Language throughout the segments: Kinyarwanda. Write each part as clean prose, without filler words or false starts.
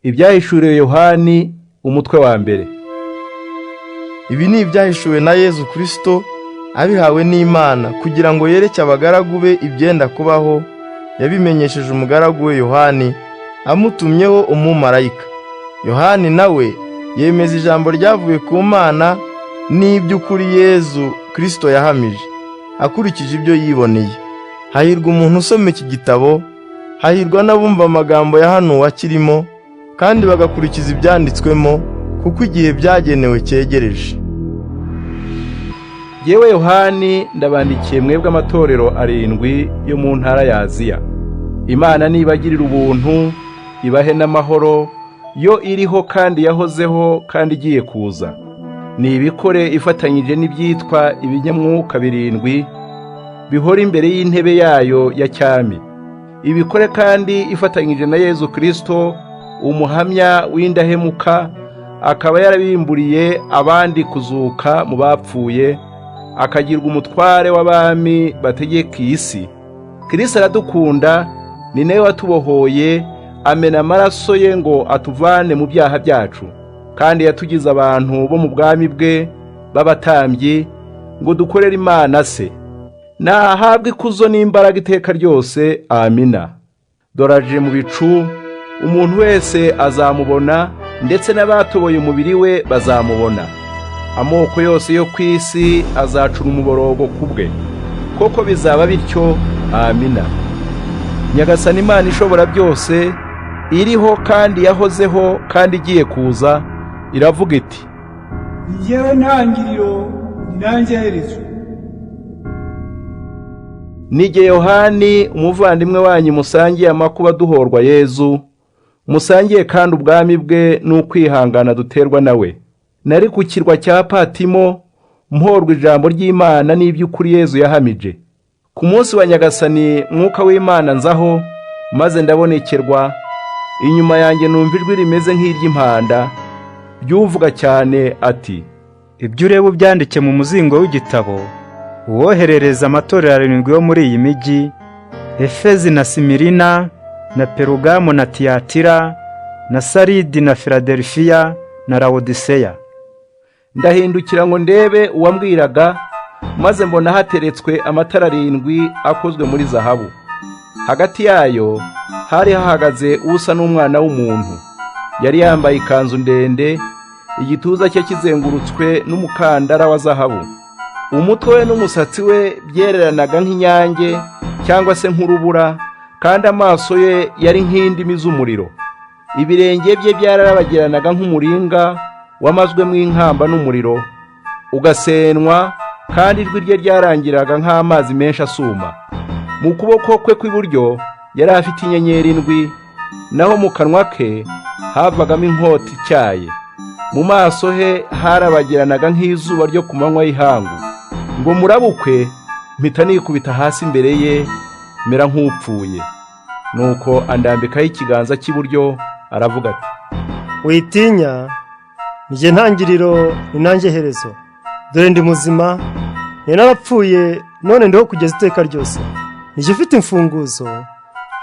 Ibyahishuriwe Yohani, umutwe wa mbere. Ibi ni ibyahishuwe na Yezu Kristo abihawe n'Imana kugira ngo yereke abagaragu be ibyenda kubaho. Yabimenyesheje umugaragu we Yohani amutumyeho umumarayika. Yohani nawe yemeza ijambo ryavuye ku Mana n'iby'ukuri Yezu Kristo yahamije akurikije ibyo yiboneye. Hahirwa umuntu usoma iki gitabo, hahirwa n'abumva amagambo yahanuwe akirimo kandi bagakurikiza ibyanditswemo, kuko igihe byagenewe cyegereje. Yewe Yohani, ndabandikiye mwebwe amatorero arindwi yo mu ntara ya Aziya. Imana nibagirira ubuntu, ibahe n'amahoro, yo iriho kandi yahozeho kandi igiye kuza. Ni ibikore ifatanyije n'ibyitwa ibinyamwuka birindwi bihora imbere y'intebe yayo ya cyami. Ibikore kandi ifatanyije na Yezu Kristo, umuhamya w'indahemuka, akaba yarabimburiye abandi kuzuka mu bapfuye, akagirwa umutware w'abami bategeka iyi si. Kristo aradukunda, ni nawe watubohoye, amena amaraso ye ngo atuvane mu byaha byacu, kandi yatugize abantu bo mu bwami bwe b'abatambyi, ngo dukorere Imana se. Nahabwe ikuzo n'imbaraga iteka ryose. Amina. Dore aje mu bicu, umuntu wese azamubona, ndetse n'abatoboye umubiri we bazamubona. Amoko yose yo ku isi azacura umuborogo ku bwe. Koko bizaba bityo. Amina. Nyagasani Imana ishobora byose, iriho kandi yahozeho kandi igiye kuza, iravuga iti: Ni jyewe ntangiriro, ni nanjye herezo. Nijye Yohani, umuvandimwe wanyu musangiye amakuba duhorwa Yezu, musangiye kandi ubwami bwe n'ukwihangana duterwa nawe. Nari ku kirwa cya Patimo mporwa ijambo ry'Imana n'iby'ukuri Yezu yahamije. Ku munsi wa Nyagasani Mwuka w'Imana nzaho, maze ndabonekerwa. Inyuma yanjye numva ijwi rimeze nk'iry'impanda ryuvuga cyane ati: Ibyo ureba ubyandike mu muzingo w'igitabo, uwoherereza amatorero arindwi yo muri iyi mijyi: Efezi na Simirina na Perugamo na Tiyatira na Saridi na Filadelfiya na Lawodiseya. Ndahindukira ngo ndebe uwambwiraga, maze mbona hateretswe amatara arindwi akozwe muri zahabu. Hagati yayo hari hahagaze usa n'umwana w'umuntu. Yari yambaye ikanzu ndende, igituza cye kizengurutswe n'umukandara wa zahabu. Umutwe we n'umusatsi we byereranaga nk'inyange cyangwa se nk'urubura, kandi amaso ye yari nk'indimi z'umuriro. Ibirenge bye byararabagiranaga nk'umuringa wamazwemo inkamba n'umuriro ugasenwa, kandi ijwi rye ryarangiraga nk'amazi menshi asuma. Mu kuboko kwe kw'iburyo yari afite inyenyeri indwi, naho mu kanwa ke havagamo inkota ityaye. Mu maso he harabagiranaga nk'izuba ryo ku manywa y'ihangu. Ngo murabukwe, mpita nikubita hasi imbere ye, mera nk'upfuye. Nuko andambikaho ikiganza cy'iburyo, aravuga ati: Witinya, ni ntangiriro, ni nanjye herezo. Dore ndi muzima, ni narapfuye, none ndiho kugeza iteka ryose. Nijye ufite imfunguzo,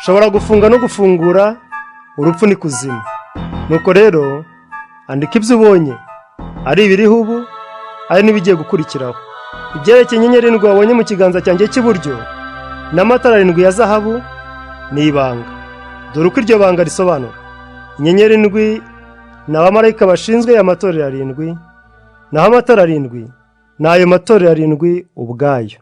nshobora gufunga no gufungura urupfu n'ikuzimu. Nuko rero andika ibyo ubonye, ari ibiriho ubu, ari n'ibigiye gukurikiraho. Ibyerekeye inyenyeri indwi wabonye mu kiganza cyanjye cy'iburyo n'amatara arindwi ya zahabu ni ibanga. Dore uko iryo banga risobanura: inyenyeri indwi ni abamarayika bashinzwe aya matorero arindwi, naho amatara arindwi ni ayo matorero arindwi ubwayo.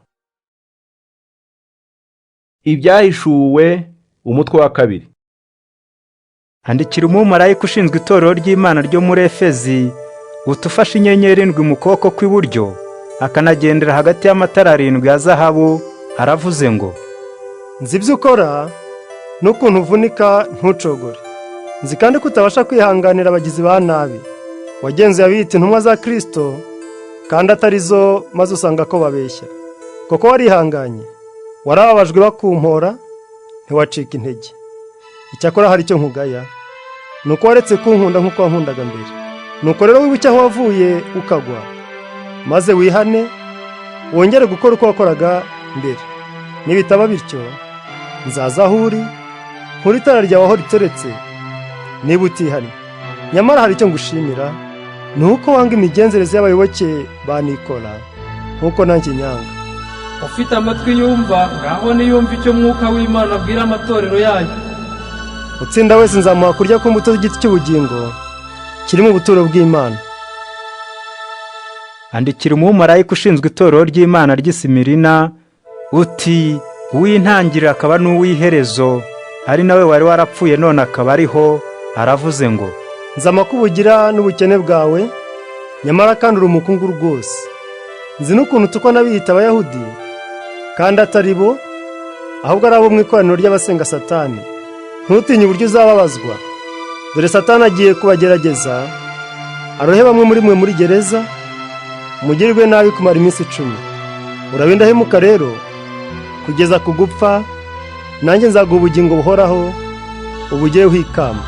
Ibyahishuwe, umutwe wa kabiri. Andikira umumarayika ushinzwe itorero ry'Imana ryo muri Efezi uti: ufashe inyenyeri indwi mu kuboko kw'iburyo, akanagendera hagati y'amatara arindwi ya zahabu, aravuze ngo: Nzi ibyo ukora n'ukuntu uvunika ntucogore. Nzi kandi ko utabasha kwihanganira abagizi ba nabi. Wagenzuye abiyita intumwa za Kristo kandi atari zo, maze usanga ko babeshya. Koko warihanganye, warababajwe bakumpora, ntiwacika intege. Icyakora hari icyo nkugaya, ni uko waretse kunkunda nk'uko wankundaga mbere. Nuko rero wibuke aho wavuye ukagwa, maze wihane, wongere gukora uko wakoraga mbere. Nibitaba bityo, nzaza aho uri, nkure itara ryawe aho riteretse, niba utihannye. Nyamara hari icyo ngushimira, ni uko wanga imigenzereze y'abayoboke ba Nikola, nk'uko nanjye nyanga. Ufite amatwi yumva, ngaho niyumva icyo Mwuka w'Imana abwira amatorero yayo. Utsinda wese nzamuha kurya ku mbuto z'igiti cy'ubugingo kiri mu buturo bw'Imana. Andikira umumarayika ushinzwe itorero ry'Imana ry'i Simirina uti: uw'intangiriro akaba n'uw'iherezo, ari nawe wari warapfuye none akaba ariho, aravuze ngo: Nzi amakuba ugira n'ubukene bwawe, nyamara kandi uri umukungu rwose. Nzi n'ukuntu utukwa n'abiyita Abayahudi kandi atari bo, ahubwo ari abo mu ikoraniro ry'abasenga Satani. Ntutinye uburyo uzababazwa. Dore Satani agiye kubagerageza, arohe bamwe muri mwe muri gereza, mugirirwe nabi kumara iminsi 10. Urabe indahemuka rero kugeza ku gupfa, nanjye nzaguha ubugingo buhoraho, ubugereho ikamba.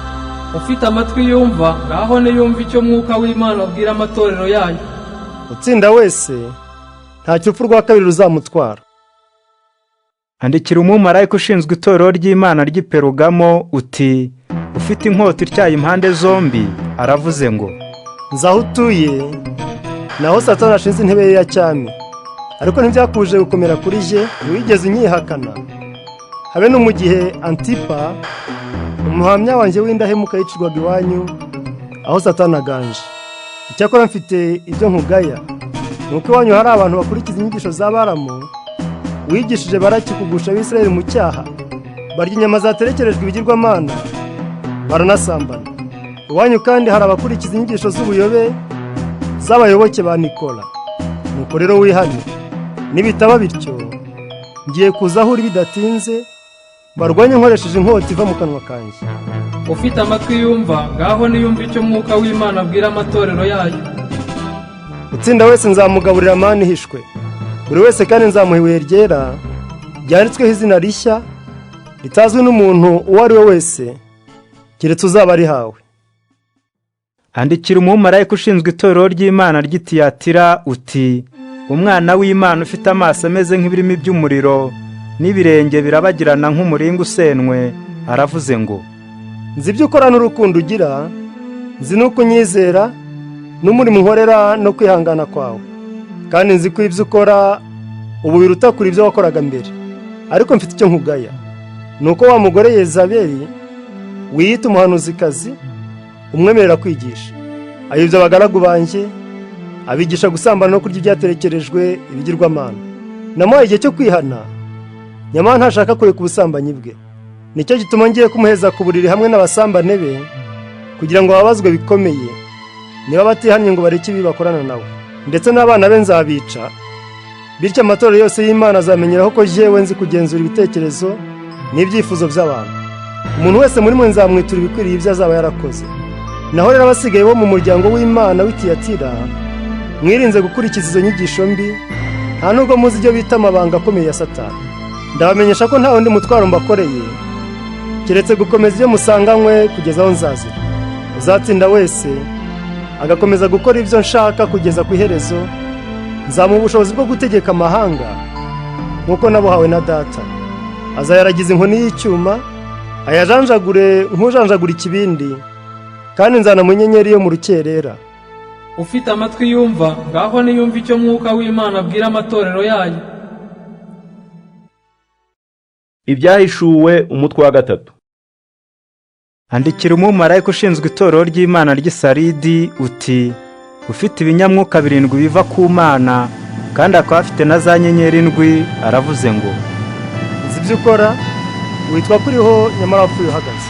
Ufite amatwi yumva, ngaho niyumva icyo Mwuka w'Imana abwira amatorero yayo. Utsinda wese ntacyo urupfu rwa kabiri ruzamutwara. Andikira umumarayika ushinzwe itorero ry'Imana ry'i Perugamo uti: ufite inkota ityaye impande zombi aravuze ngo: Nzi aho utuye, naho Satani ashinze intebe ye ya cyami. Ariko ntibyakubujije gukomera kuri jye, ntiwigeze unyihakana, habe no mu gihe Antipa, umuhamya wanjye w'indahemuka, yicirwaga iwanyu, aho Satani aganje. Icyakora mfite ibyo nkugaya, ni uko iwanyu hari abantu bakurikiza inyigisho za Balamu, wigishije Baraki kugusha Abisirayeli mu cyaha, barya inyama zaterekerejwe ibigirwamana, baranasambana. Iwanyu kandi hari abakurikiza inyigisho z'ubuyobe z'abayoboke ba Nikola. Nuko rero wihane. Nibitaba bityo, ngiye kuza aho uri bidatinze, barwanye nkoresheje inkota iva mu kanwa kanjye. Ufite amatwi yumva, ngaho niyumva icyo Mwuka w'Imana abwira amatorero yayo. Utsinda wese nzamugaburira manu ihishwe. Buri wese kandi nzamuha ibuye ryera ryanditsweho izina rishya ritazwi n'umuntu uwo ari we wese, keretse uzaba arihawe. Andikira umumarayika ushinzwe itorero ry'Imana ry'i Tiyatira uti: Umwana w'Imana ufite amaso ameze nk'ibirimi by'umuriro n'ibirenge birabagirana nk'umuringa usenwe, aravuze ngo: Nzi ibyo ukora n'urukundo ugira, nzi n'uko unyizera n'umurimo unkorera no kwihangana kwawe, kandi nzi ko ibyo ukora ubu biruta kure ibyo wakoraga mbere. Ariko mfite icyo nkugaya, ni uko wa mugore Yezabeli wiyita umuhanuzikazi umwemerera kwigisha, ayobya abagaragu banjye, abigisha gusambana no kurya ibyaterekerejwe ibigirwamana. Namuhaye igihe cyo kwihana, nyamara ntashaka kureka ubusambanyi bwe. Nicyo gituma ngiye kumuheza ku buriri hamwe n'abasambane be, kugira ngo babazwe bikomeye, niba batihannye ngo bareke ibi bakorana nawe. Ndetse n'abana be nzabica, bityo amatorero yose y'Imana azamenyeraho ko jyewe nzi kugenzura ibitekerezo n'ibyifuzo by'abantu. Umuntu wese muri mwe nzamwitura ibikwiriye ibyo azaba yarakoze. Naho rero abasigaye bo mu muryango w'Imana w'i Tiyatira, mwirinze gukurikiza izo nyigisho mbi, nta nubwo muzi ibyo bita amabanga akomeye ya Satani. Ndabamenyesha ko nta wundi mutwaro mbakoreye, keretse gukomeza ibyo musanganywe kugeza aho nzazira. Uzatsinda wese agakomeza gukora ibyo nshaka kugeza ku iherezo, nzamuha ubushobozi bwo gutegeka amahanga nk'uko nabuhawe na Data. Azayaragiza inkoni y'icyuma, ayajanjagure nk'ujanjagura ikibindi, kandi nzanamuha inyenyeri yo mu rukerera. Ufite amatwi yumva, ngaho niyumva icyo Mwuka w'Imana abwira amatorero yayo. Ibyahishuwe umutwe wa 3. Andikira umumarayika ushinzwe itorero ry'Imana ry'i Saridi uti: ufite ibinyamwuka 7 biva ku Mana kandi akaba afite na za nyenyeri 7, aravuze ngo: Nzi ibyo ukora, witwa ko uriho nyamara wapfuye uhagaze.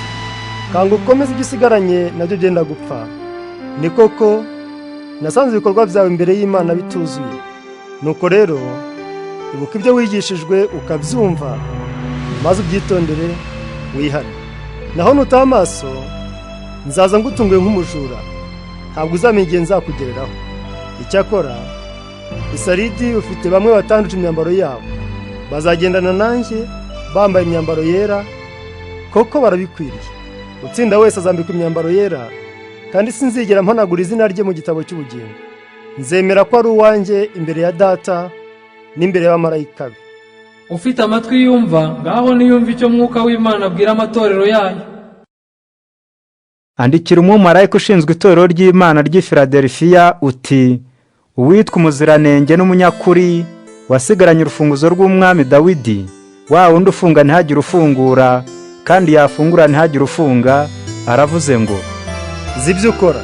Kanga ukomeze ibyo usigaranye nabyo byenda gupfa. Ni koko nasanze ibikorwa byawe imbere y'Imana bituzuye. Nuko rero ibuka ibyo wigishijwe ukabyumva, maze ubyitondere wihane. Naho nutaha amaso, nzaza ngutunguye nk'umujura, ntabwo uzamenya igihe nzakugereraho. Icyakora i Saridi ufite bamwe batanduje imyambaro yabo, bazagendana nanjye bambaye imyambaro yera, koko barabikwiriye. Utsinda wese azambikwa imyambaro yera, kandi sinzigera mpanagura izina rye mu gitabo cy'ubugingo. Nzemera ko ari uwanjye imbere ya Data n'imbere y'abamarayika be. Ufite amatwi yumva, ngaho niyumva icyo Mwuka w'Imana abwira amatorero yayo. Andikira umumarayika ushinzwe itorero ry'Imana ry'i Filadelifiya uti: Uwitwa umuziranenge n'umunyakuri, wasigaranye urufunguzo rw'umwami Dawidi, wa wundi ufunga ntihagire ufungura, kandi yafungura ntihagire ufunga, aravuze ngo: Nzi ibyo ukora,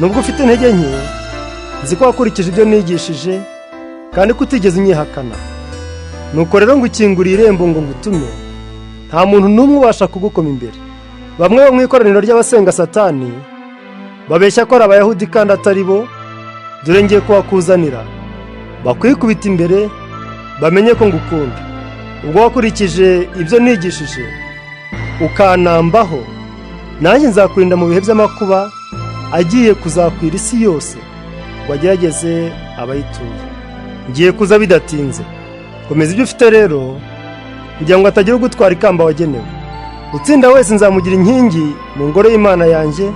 nubwo ufite intege nke, nzi ko wakurikije ibyo nigishije, kandi ko utigeze unyihakana. Nuko rero ngukinguriye irembo ngo ngutume, nta muntu n'umwe ubasha kugukoma imbere. Bamwe bo mu ikoraniro ry'abasenga Satani babeshya ko ari Abayahudi kandi atari bo, dore ngiye kubakuzanira, bakwikubita imbere, bamenye ko ngukunda. Ubwo wakurikije ibyo nigishije ukanambaho, nanjye nzakurinda mu bihe by'amakuba agiye kuzakwira isi yose, ngo agerageze abayituye. Ngiye kuza bidatinze. Komeza ibyo ufite rero, kugira ngo hatagira ugutwara ikamba wagenewe. Utsinda wese nzamugira inkingi mu ngoro y'Imana yanjye,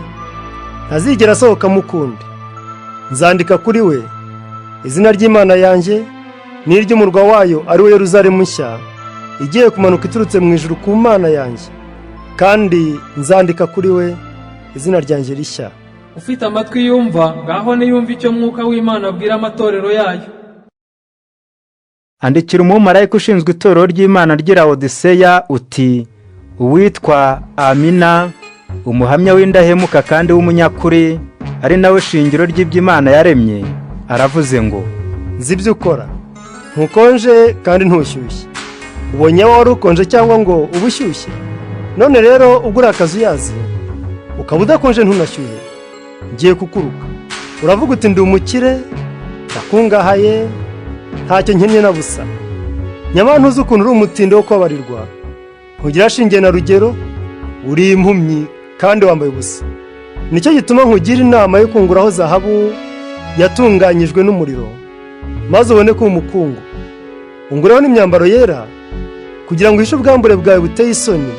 ntazigera asohokamo ukundi. Nzandika kuri we izina ry'Imana yanjye n'iry'umurwa wayo, ari we Yeruzalemu nshya igiye kumanuka iturutse mu ijuru ku Mana yanjye, kandi nzandika kuri we izina ryanjye rishya. Ufite amatwi yumva, ngaho niyumve icyo Mwuka w'Imana abwira amatorero yayo. Andikira umumarayika ushinzwe itorero ry'Imana ry'i Lawodiseya uti: Uwitwa Amina, umuhamya w'indahemuka kandi w'umunyakuri, ari nawe shingiro ry'iby'Imana yaremye, aravuze ngo: Nzi ibyo ukora, ntukonje kandi ntushyushye. Ubonye wari ukonje cyangwa ngo ube ushyushye. None rero ubwo uri akazuyazi, ukaba udakonje ntunashyuhe, ngiye kukuruka. Uravuga uti: ndi umukire, ndakungahaye, ntacyo nkennye na busa. Nyamara ntuzi ukuntu uri umutindi wo kubabarirwa, ntugira shinge na rugero, uri impumyi kandi wambaye ubusa. Nicyo gituma nkugira inama yo kunguraho zahabu yatunganyijwe n'umuriro, maze ubone ko umukungu. Ungureho n'imyambaro yera, kugira ngo uhishe ubwambure bwawe buteye isoni,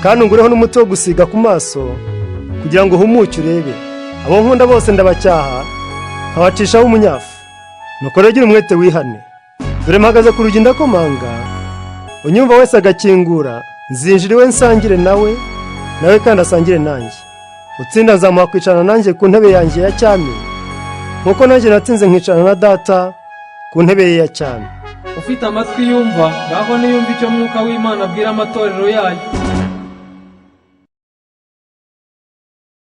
kandi ungureho n'umuti wo gusiga ku maso, kugira ngo uhumuke urebe. Abo nkunda bose ndabacyaha, nkabacishaho umunyafu. Nuko rero gira umwete wihane. Dore mpagaze ku rugi ndakomanga, unyumva wese agakingura, nzinjira iwe nsangire nawe, nawe kandi asangire nanjye. Utsinda nzamuha kwicarana nanjye ku ntebe yanjye ya cyami, nkuko nanjye natsinze nkicarana na Data ku ntebe ye ya cyami. Ufite amatwi yumva, ngaho niyumve icyo Mwuka w'Imana abwira amatorero yayo.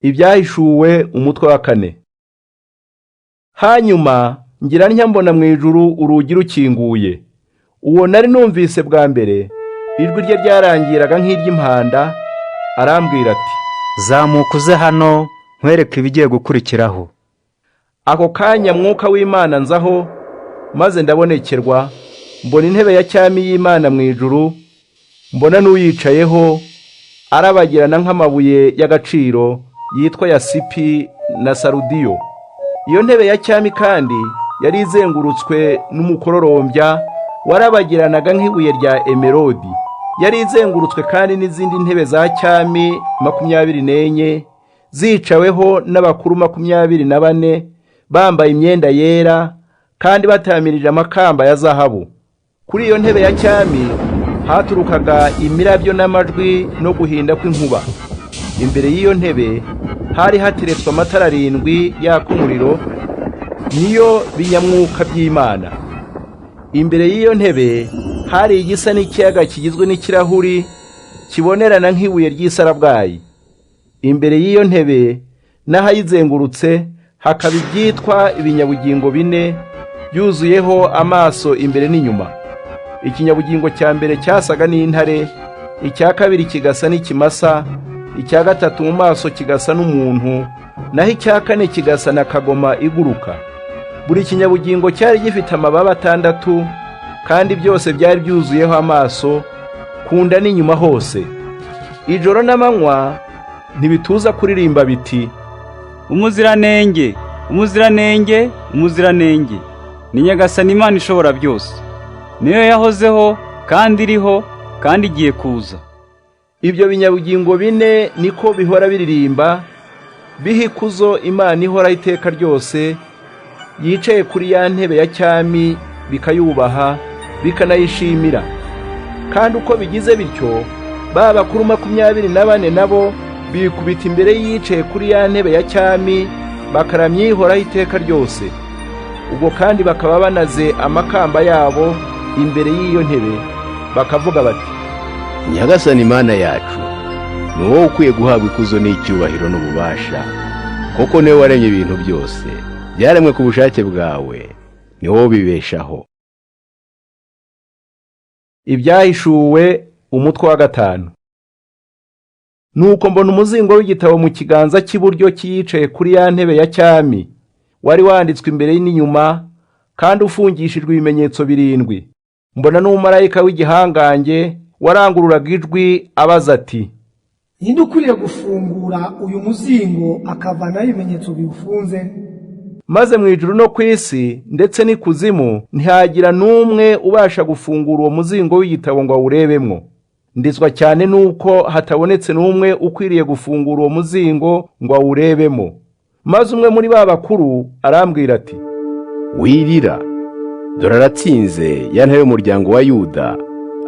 Ibyahishuwe umutwe wa 4. Hanyuma ngira ntya mbona mu ijuru urugi rukinguye. Uwo nari numvise bwa mbere, ijwi rye ryarangiraga nk'iry'impanda, arambwira ati: Zamuka uze hano nkwereke ibigiye gukurikiraho. Ako kanya Mwuka w'Imana nzaho, maze ndabonekerwa, mbona intebe ya cyami y'Imana mu ijuru, mbona n'uyicayeho arabagirana nk'amabuye y'agaciro yitwa yasipi na sarudiyo. Iyo ntebe ya cyami kandi yari izengurutswe n'umukororombya warabagiranaga nk'ibuye rya emerodi. Yari izengurutswe kandi n'izindi ntebe za cyami 24 zicaweho n'abakuru 24 bambaye imyenda yera kandi batamirije amakamba ya zahabu. Kuri iyo ntebe ya cyami haturukaga imirabyo n'amajwi no guhinda kw'inkuba. Imbere y'iyo ntebe hari hateretswe amatara 7 yaka umuriro, niyo binyamwuka by'Imana. Imbere y'iyo ntebe hari igisa n'ikiyaga kigizwe n'ikirahuri kibonerana nk'ibuye ry'isarabwayi. Imbere y'iyo ntebe n'ahayizengurutse hakaba ibyitwa ibinyabugingo 4 byuzuyeho amaso imbere n'inyuma. Ikinyabugingo cya mbere cyasaga n'intare, icya kabiri kigasa n'ikimasa, icya gatatu mu maso kigasa n'umuntu, naho icya kane kigasa na kagoma iguruka. Buri kinyabugingo cyari gifite amababa 6, kandi byose byari byuzuyeho amaso ku nda n'inyuma hose. Ijoro n'amanywa ntibituza kuririmba biti: Umuziranenge, umuziranenge, umuziranenge ni Nyagasani Imana ishobora byose, niyo yahozeho kandi iriho kandi igiye kuza. Ibyo binyabugingo 4 niko bihora biririmba, biha ikuzo Imana ihoraho iteka ryose, yicaye kuri ya ntebe ya cyami, bikayubaha bikanayishimira. Kandi uko bigize bityo, ba bakuru 24 nabo Bikubita imbere yicaye kuri ya ntebe ya cyami, bakaramya Ihoraho iteka ryose. Ubwo kandi bakaba banaze amakamba yabo imbere y'iyo ntebe, bakavuga bati: Nyagasani Imana yacu, ni wowe ukwiye guhabwa ikuzo n'icyubahiro n'ububasha, kuko niwe waremye ibintu byose, byaremwe ku bushake bwawe, ni wowe ubibeshaho. Ibyahishuwe umutwe wa 5. Nuko mbona umuzingo w'igitabo mu kiganza cy'iburyo cyiyicaye kuri ya ntebe ya cyami, wari wanditswe imbere n'inyuma kandi ufungishijwe ibimenyetso 7. Mbona n'umumarayika w'igihangange warangururaga ijwi abaza ati: Ninde ukwiriye gufungura uyu muzingo akavanaho ibimenyetso biwufunze? Maze mu ijuru no ku isi ndetse n'ikuzimu ntihagira n'umwe ubasha gufungura uwo muzingo w'igitabo ngo awurebemwo. Ndizwa cyane nuko hatabonetse n'umwe ukwiriye gufungura uwo muzingo ngo awurebemo. Maze umwe muri ba bakuru arambwira ati: Wirira, dore aratsinze ya ntare y'umuryango wa Yuda,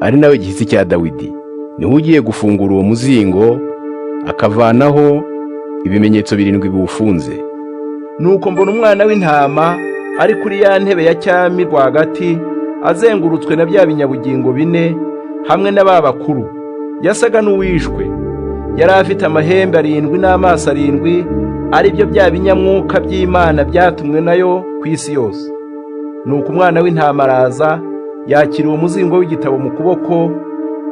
ari nawe gishyitsi cya Dawidi. Niwe ugiye gufungura uwo muzingo akavanaho ibimenyetso 7 biwufunze. Nuko mbona umwana w'intama ari kuri ya ntebe ya cyami rwagati, azengurutswe na bya binyabugingo 4 hamwe na ba bakuru. Yasaga n'uwishwe. Yari afite amahembe 7 n'amaso 7, ari byo bya binyamwuka by'Imana byatumwe nayo ku isi yose. Nuko umwana w'intama araza, yakira uwo muzingo w'igitabo mu kuboko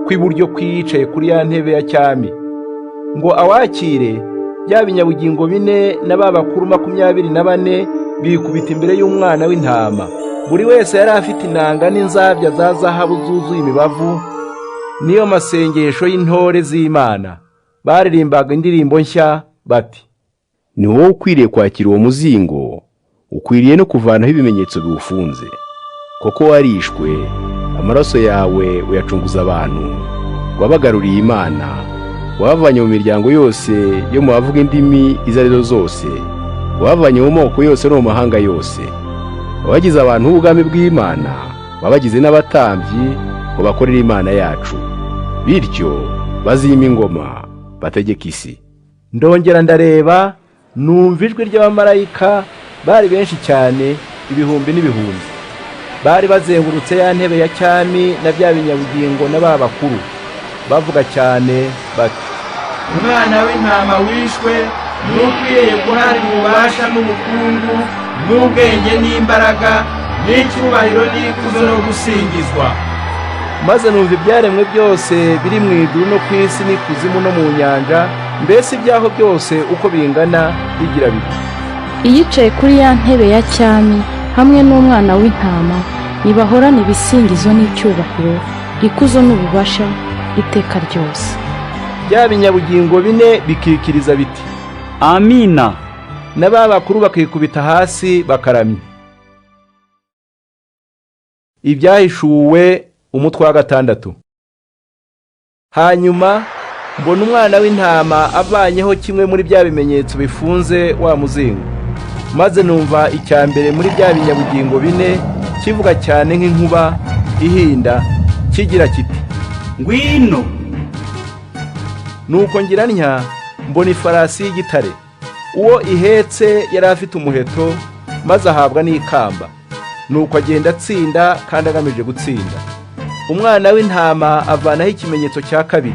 kw'iburyo kwiyicaye kuri ya ntebe ya cyami. Ngo awakire, bya binyabugingo 4 na ba bakuru 24 bikubita imbere y'umwana w'intama. Buri wese yari afite inanga n'inzabya za zahabu zuzuye imibavu, niyo masengesho y'intore z'Imana. Baririmbaga indirimbo nshya bati: Ni wowe ukwiriye kwakira uwo muzingo, ukwiriye no kuvanaho ibimenyetso biwufunze, koko warishwe, amaraso yawe uyacunguza abantu, wabagaruriye Imana, wabavanye mu miryango yose yo mu bavuga indimi izo ari zo zose, wabavanye mu moko yose no mu mahanga yose, wabagize abantu b'ubwami bw'Imana, wabagize n'abatambyi ngo bakorere Imana yacu, bityo bazima ingoma bategeka isi. Ndongera ndareba, numva ijwi ry'abamarayika bari benshi cyane, ibihumbi n'ibihumbi. Bari bazengurutse ya ntebe ya cyami na bya binyabugingo na ba bakuru, bavuga cyane bati: Umwana w'intama wishwe n'ukwiriye guharanira ububasha n'ubukungu n'ubwenge n'imbaraga n'icyubahiro n'ikuzo no gusingizwa. Maze numva ibyaremwe byose biri mu ijuru no ku isi n'ikuzimu no mu nyanja, mbese ibyaho byose uko bingana, bigira biti: Iyicaye kuri ya ntebe ya cyami hamwe n'umwana w'intama nibahorana ibisingizo n'icyubahiro, ikuzo n'ububasha iteka ryose. Bya binyabugingo 4 bikikiriza biti: Amina. Na ba bakuru bakikubita hasi bakaramya. Ibyahishuwe umutwe wa 6. Hanyuma mbona umwana w'intama avanyeho kimwe muri bya bimenyetso bifunze wa muzingo. Maze numva icya mbere muri bya binyabugingo 4 kivuga cyane nk'inkuba ihinda, kigira kiti: Ngwino. Nuko ngira ntya, mbona ifarasi y'igitare. Uwo ihetse yari afite umuheto, maze ahabwa n'ikamba. Nuko agenda atsinda kandi agamije gutsinda. Umwana w'intama avanaho ikimenyetso cya 2.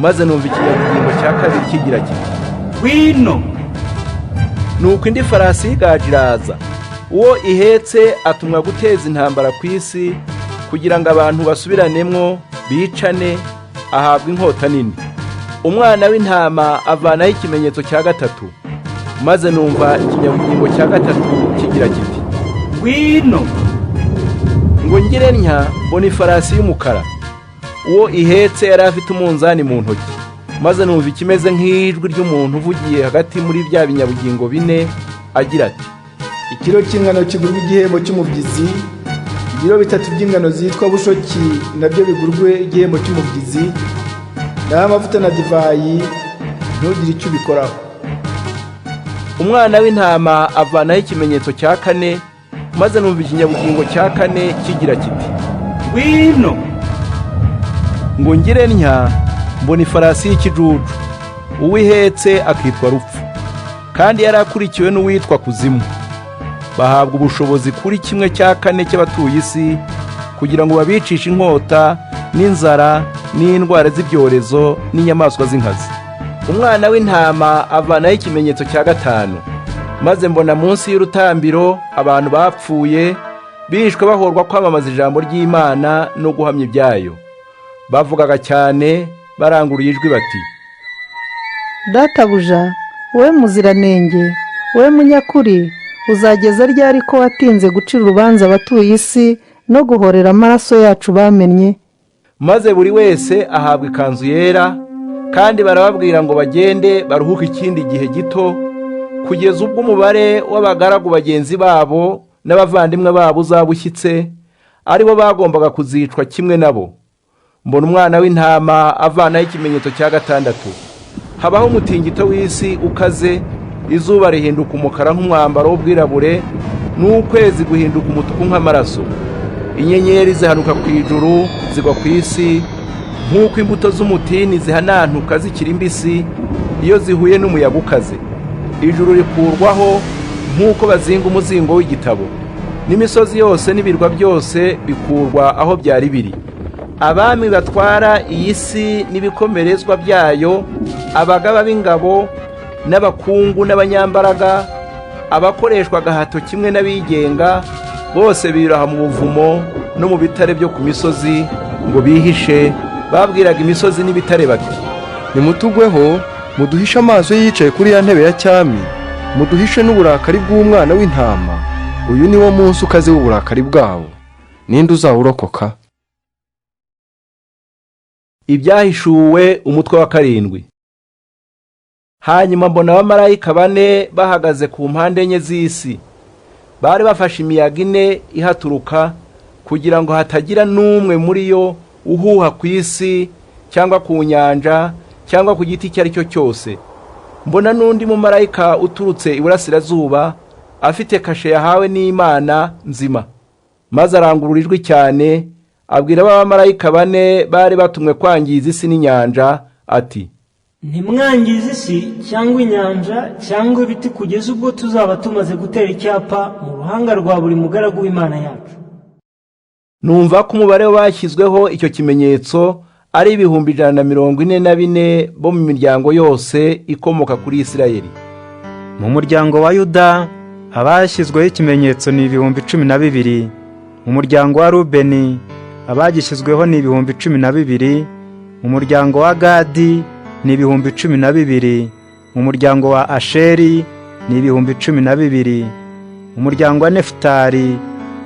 Maze numva ikinyabugingo cya 2 kigira kiti: Ngwino. Nuko indi farasi y'igaju iraza. Uwo ihetse atumwa guteza intambara ku isi, kugira ngo abantu basubiranemwo bicane, ahabwa inkota nini. Umwana w'intama avanaho ikimenyetso cya 3. Maze numva ikinyabugingo cya 3 kigira kiti: Ngwino. Ngo ngire ntya, mbona ifarasi y'umukara. Uwo ihetse yari afite umunzani mu ntoki. Maze numva ikimeze nk'ijwi ry'umuntu uvugiye hagati muri bya binyabugingo 4 agira ati: Ikiro cy'ingano kigurwa igihembo cy'umubyizi, ibiro 3 by'ingano zitwa bushoki nabyo bigurwe igihembo cy'umubyizi, naho amavuta na divayi ntugire icyo ubikoraho. Umwana w'intama avanaho ikimenyetso cya 4. Maze numva ikinyabugingo cya 4 kigira kiti: Ngwino. Ngo ngire ntya, mbona ifarasi y'ikijuju. Uwihetse akitwa Rupfu, kandi yari akurikiwe n'uwitwa Kuzimu. Bahabwa ubushobozi kuri 1/4 cy'abatuye isi, kugira ngo babicishe inkota n'inzara n'indwara z'ibyorezo n'inyamaswa z'inkazi. Umwana w'intama avanaho ikimenyetso cya 5, maze mbona munsi y'urutambiro abantu bapfuye bishwe bahorwa kwamamaza ijambo ry'Imana no guhamya ibyayo. Bavugaga cyane baranguruye ijwi bati: Databuja, wowe muziranenge, wowe munyakuri, uzageza ryari ko watinze gucira urubanza abatuye isi no guhorera amaraso yacu bamennye? Maze buri wese ahabwa ikanzu yera, kandi barababwira ngo bagende baruhuke ikindi gihe gito, kugeza ubwo umubare w'abagaragu bagenzi babo n'abavandimwe babo uzaba ushyitse, aribo bagombaga kuzicwa kimwe nabo. Mbona umwana w'intama avanaho ikimenyetso cya 6. Habaho umutingito w'isi ukaze, izuba rihinduka umukara nk'umwambaro w'ubwirabure, n'ukwezi guhinduka umutuku nk'amaraso. Inyenyeri zihanuka ku ijuru zigwa ku isi, nk'uko imbuto z'umutini zihanantuka zikiri mbisi iyo zihuye n'umuyaga ukaze. Ijuru rikurwaho nk'uko bazinga umuzingo w'igitabo, n'imisozi yose n'ibirwa byose bikurwa aho byari biri. Abami batwara iyi si n'ibikomerezwa byayo, abagaba b'ingabo n'abakungu n'abanyambaraga, abakoreshwa agahato kimwe n'abigenga, bose biroha mu buvumo no mu bitare byo ku misozi ngo bihishe. Babwiraga imisozi n'ibitare bati: Nimutugweho, muduhishe amaso yicaye kuri ya ntebe ya cyami, muduhishe n'uburakari bw'umwana w'intama. Uyu ni wo munsi ukaze w'uburakari bwabo, ninde uzawurokoka? Ibyahishuwe umutwe wa 7. Hanyuma mbona abamarayika 4 bahagaze ku mpande enye z'isi, bari bafashe imiyaga 4 ihaturuka, kugira ngo hatagira n'umwe muri yo uhuha ku isi cyangwa ku nyanja cyangwa ku giti icyo ari cyo cyose. Mbona n'undi mumarayika uturutse iburasirazuba, afite kashe yahawe n'Imana nzima, maze arangurura ijwi cyane abwira abamarayika 4 bari batumwe kwangiza isi n'inyanja ati: Ntimwangize isi cyangwa inyanja cyangwa ibiti kugeza ubwo tuzaba tumaze gutera icyapa mu ruhanga rwa buri mugaragu w'Imana yacu. Numva ko umubare w'abashyizweho icyo kimenyetso ari 144,000 bo mu miryango yose ikomoka kuri Isirayeli. Mu muryango wa Yuda abashyizweho ikimenyetso ni 12,000. Mu muryango wa Rubeni abagishyizweho ni 12,000. Mu muryango wa Gadi ni 12,000. Mu muryango wa Asheri ni 12,000. Mu muryango wa Nefutali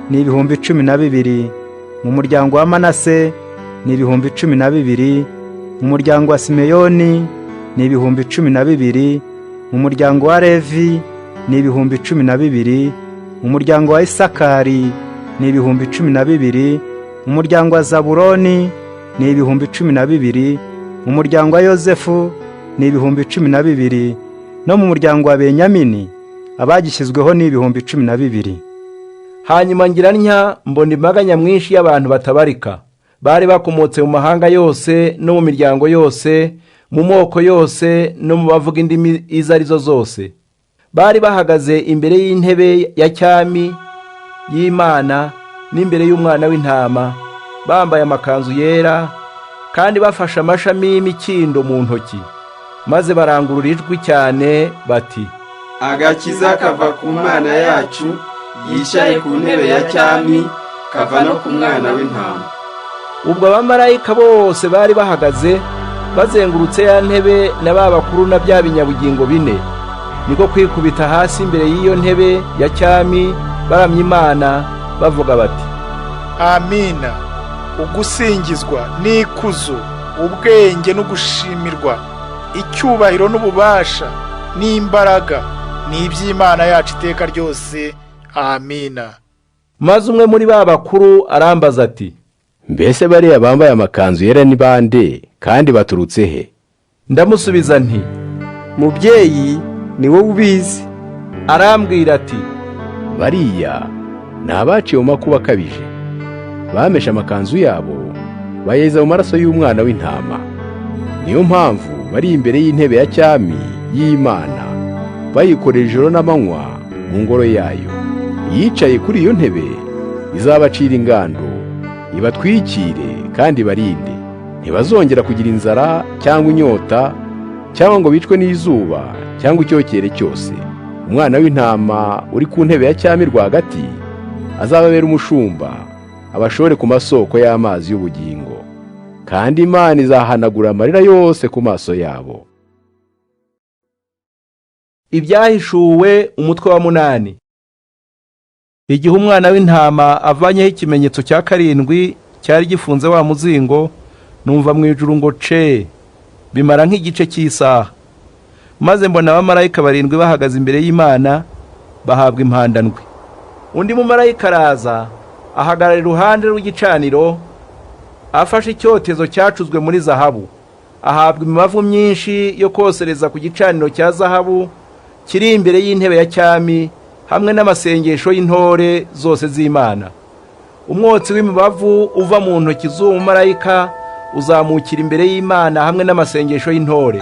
ni 12,000. Mu muryango wa Manase ni 12,000. Mu muryango wa Simeyoni ni 12,000. Mu muryango wa Levi ni 12,000. Mu muryango wa Isakari ni 12,000. Mu muryango wa Zabuloni ni 12,000. Mu muryango wa Yozefu ni 12,000. No mu muryango wa Benyamini abagishyizweho ni 12,000. Hanyuma ngira ntya mbona imbaga nyamwinshi y'abantu batabarika, bari bakomotse mu mahanga yose no mu miryango yose, mu moko yose no mu bavuga indimi izo arizo zose. Bari bahagaze imbere y'intebe ya cyami y'Imana n'imbere y'umwana w'intama, bambaye amakanzu yera kandi bafashe amashami y'imikindo mu ntoki, maze barangurura ijwi cyane bati: Agakiza kava ku Mana yacu yicaye ku ntebe ya cyami, kava no ku mwana w'intama. Ubwo abamarayika bose bari bahagaze bazengurutse ya ntebe na ba bakuru na bya binyabugingo 4, niko kwikubita hasi imbere y'iyo ntebe ya cyami baramya Imana bavuga bati: Amina. Ugusingizwa n'ikuzo, ubwenge n'ugushimirwa, icyubahiro n'ububasha n'imbaraga ni iby'Imana yacu iteka ryose. Amina. Maze umwe muri ba bakuru arambaza ati: Mbese bariya bambaye amakanzu yera ni bande kandi baturutse he? Ndamusubiza nti: Mubyeyi, ni wowe ubizi. Arambwira ati: Bariya ni abaciye mu makuba akabije, bameshe amakanzu yabo bayeza mu maraso y'umwana w'intama. Niyo mpamvu bari imbere y'intebe ya cyami y'Imana, bayikorera ijoro n'amanywa mu ngoro yayo. Yicaye kuri iyo ntebe izabacira ingando, ibatwikire kandi ibarinde. Ntibazongera kugira inzara cyangwa inyota, cyangwa ngo bicwe n'izuba cyangwa icyokere cyose. Umwana w'intama uri ku ntebe ya cyami rwagati azababera umushumba, abashore ku masoko y'amazi y'ubugingo. Kandi Imana izahanagura amarira yose ku maso yabo. Ibyahishuwe umutwe wa 8. Igihe umwana w'intama avanyeho ikimenyetso cya 7 cyari gifunze wa muzingo, numva mu ijuru ngo ce, bimara nk'igice cy'isaha. Maze mbona abamarayika 7 bahagaze imbere y'Imana, bahabwa impanda ndwi. Undi mumarayika araza ahagarara iruhande rw'igicaniro, afashe icyotezo cyacuzwe muri zahabu. Ahabwa imibavu myinshi yo kosereza ku gicaniro cya zahabu kiri imbere y'intebe ya cyami, hamwe n'amasengesho y'intore zose z'Imana. Umwotsi w'imibavu uva mu ntoki z'uwo mumarayika uzamukira imbere y'Imana hamwe n'amasengesho y'intore.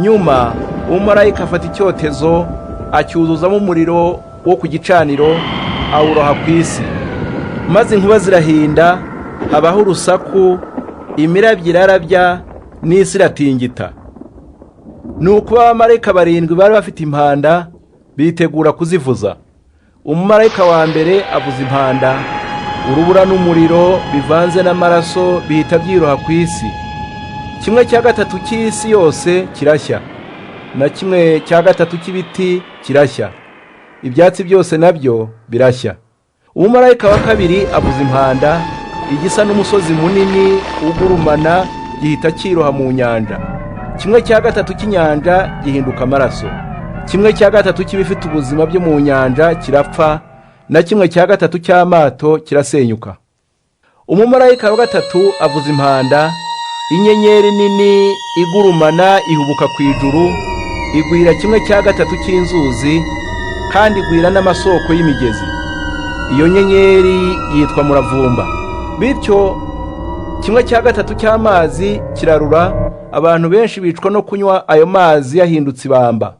Nyuma umumarayika afata icyotezo acyuzuzamo umuriro wo ku gicaniro, awuroha ku isi. Maze inkuba zirahinda, habaho urusaku, imirabyo irarabya, n'isi iratingita. Nuko abamarayika 7 bari bafite impanda bitegura kuzivuza. Umumarayika wa mbere avuza impanda, urubura n'umuriro bivanze n'amaraso bihita byiroha ku isi. 1/3 cy'isi yose kirashya, na 1/3 cy'ibiti kirashya, ibyatsi byose nabyo birashya. Umumarayika wa kabiri avuza impanda, igisa n'umusozi munini ugurumana gihita cyiroha mu nyanja. 1/3 cy'inyanja gihinduka amaraso, 1/3 cy'ibifite ubuzima byo mu nyanja kirapfa, na 1/3 cy'amato kirasenyuka. Umumarayika wa gatatu avuza impanda, inyenyeri nini igurumana ihubuka ku ijuru, igwira 1/3 cy'inzuzi, kandi igwira n'amasoko y'imigezi. Iyo nyenyeri yitwa Muravumba. Bityo 1/3 cy'amazi kirarura, abantu benshi bicwa no kunywa ayo mazi yahindutse ibamba.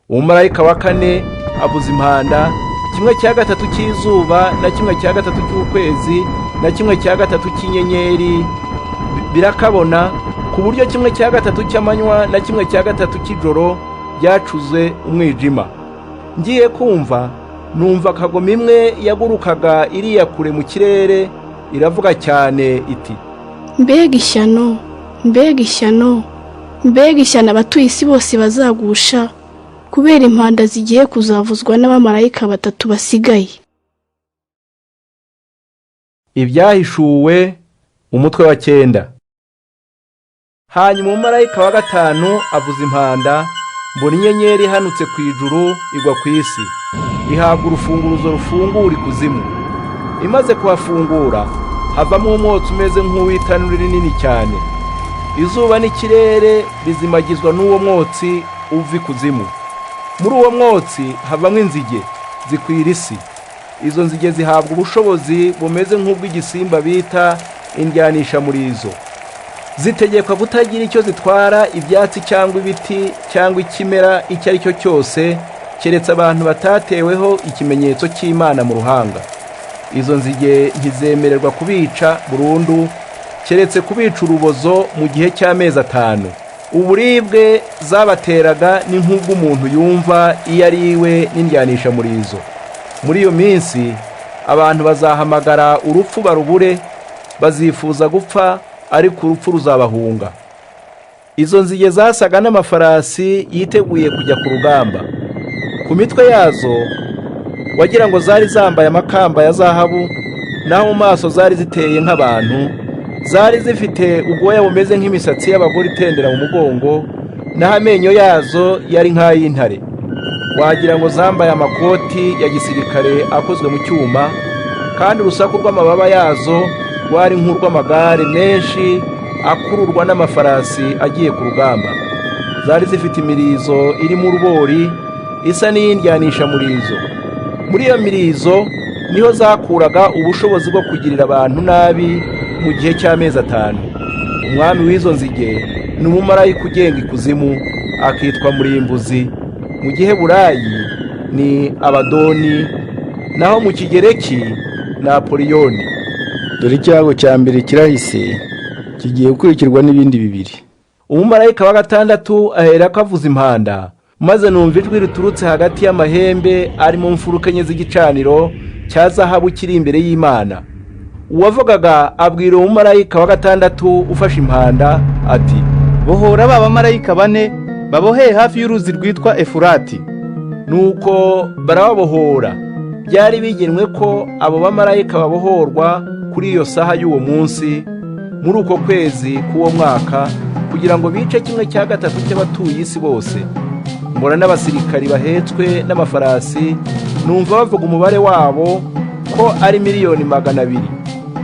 Umumarayika wa kane avuza impanda, 1/3 cy'izuba na 1/3 cy'ukwezi na 1/3 cy'inyenyeri birakabona, ku buryo 1/3 cy'amanywa na 1/3 cy'ijoro byacuze umwijima. Ngiye kumva numva kagoma imwe yagurukaga iriya kure mu kirere, iravuga cyane iti: Mbega ishyano, mbega ishyano, mbega ishyano abatuye isi bose bazagusha kubera impanda zigiye kuzavuzwa n'abamarayika 3 basigaye. Ibyahishuwe umutwe wa 9. Hanyuma umumarayika wa 5 avuza impanda, mbona inyenyeri ihanutse ku ijuru igwa ku isi, ihabwa urufunguruzo rufungura ikuzimu. Imaze kuhafungura havamo umwotsi umeze nk'uw'itanura rinini cyane. Izuba n'ikirere bizimagizwa n'uwo mwotsi uva ikuzimu. Muri uwo mwotsi havamo inzige zikwira isi. Izo nzige zihabwa ubushobozi bumeze nk'ubw'igisimba bita indyanishamurizo. Zitegekwa kutagira icyo zitwara ibyatsi cyangwa ibiti cyangwa ikimera icyo ari cyo cyose, keretse abantu batateweho ikimenyetso cy'Imana mu ruhanga. Izo nzige ntizemererwa kubica burundu, keretse kubica urubozo mu gihe cy'amezi 5. Uburibwe zabateraga ni nk'ubw'umuntu yumva iyo ariwe n'indyanishamurizo. Muri iyo minsi abantu bazahamagara urupfu barubure, bazifuza gupfa ariko urupfu ruzabahunga. Izo nzige zasaga n'amafarasi yiteguye kujya ku rugamba. Ku mitwe yazo wagira ngo zari zambaye amakamba ya zahabu, naho mu maso zari ziteye nk'abantu. Zari zifite ubwoya bumeze nk'imisatsi y'abagore itendera mu mugongo, naho amenyo yazo yari nk'ay'intare. Wagira ngo zambaye amakoti ya gisirikare akozwe mu cyuma, kandi urusaku rw'amababa yazo rwari nk'urw'amagare menshi akururwa n'amafarasi agiye ku rugamba. Zari zifite imirizo irimo urubori isa n'iy'indyanishamurizo. Muri iyo mirizo niho zakuraga ubushobozi bwo kugirira abantu nabi mu gihe cy'amezi 5. Umwami w'izo nzige ni umumarayika ugenga ikuzimu, akitwa Murimbuzi. Mu giheburayi ni Abadoni, naho mu kigereki ni Apoliyoni. Dore icyago cya mbere kirahise, kigiye gukurikirwa n'ibindi bibiri. Umumarayika wa gatandatu aherako avuza impanda, maze numva ijwi riturutse hagati y'amahembe ari mu mfuruka enye z'igicaniro cya zahabu kiri imbere y'Imana. Uwavugaga abwira umumarayika wa gatandatu ufashe impanda ati: Bohora ba bamarayika bane baboheye hafi y'uruzi rwitwa Efurati. Nuko barababohora. Byari bigenwe ko abo bamarayika babohorwa kuri iyo saha y'uwo munsi, muri uko kwezi k'uwo mwaka, kugira ngo bice 1/3 cy'abatuye isi bose. Mbona n'abasirikari bahetswe n'amafarasi, numva bavuga umubare wabo ko ari 200,000,000.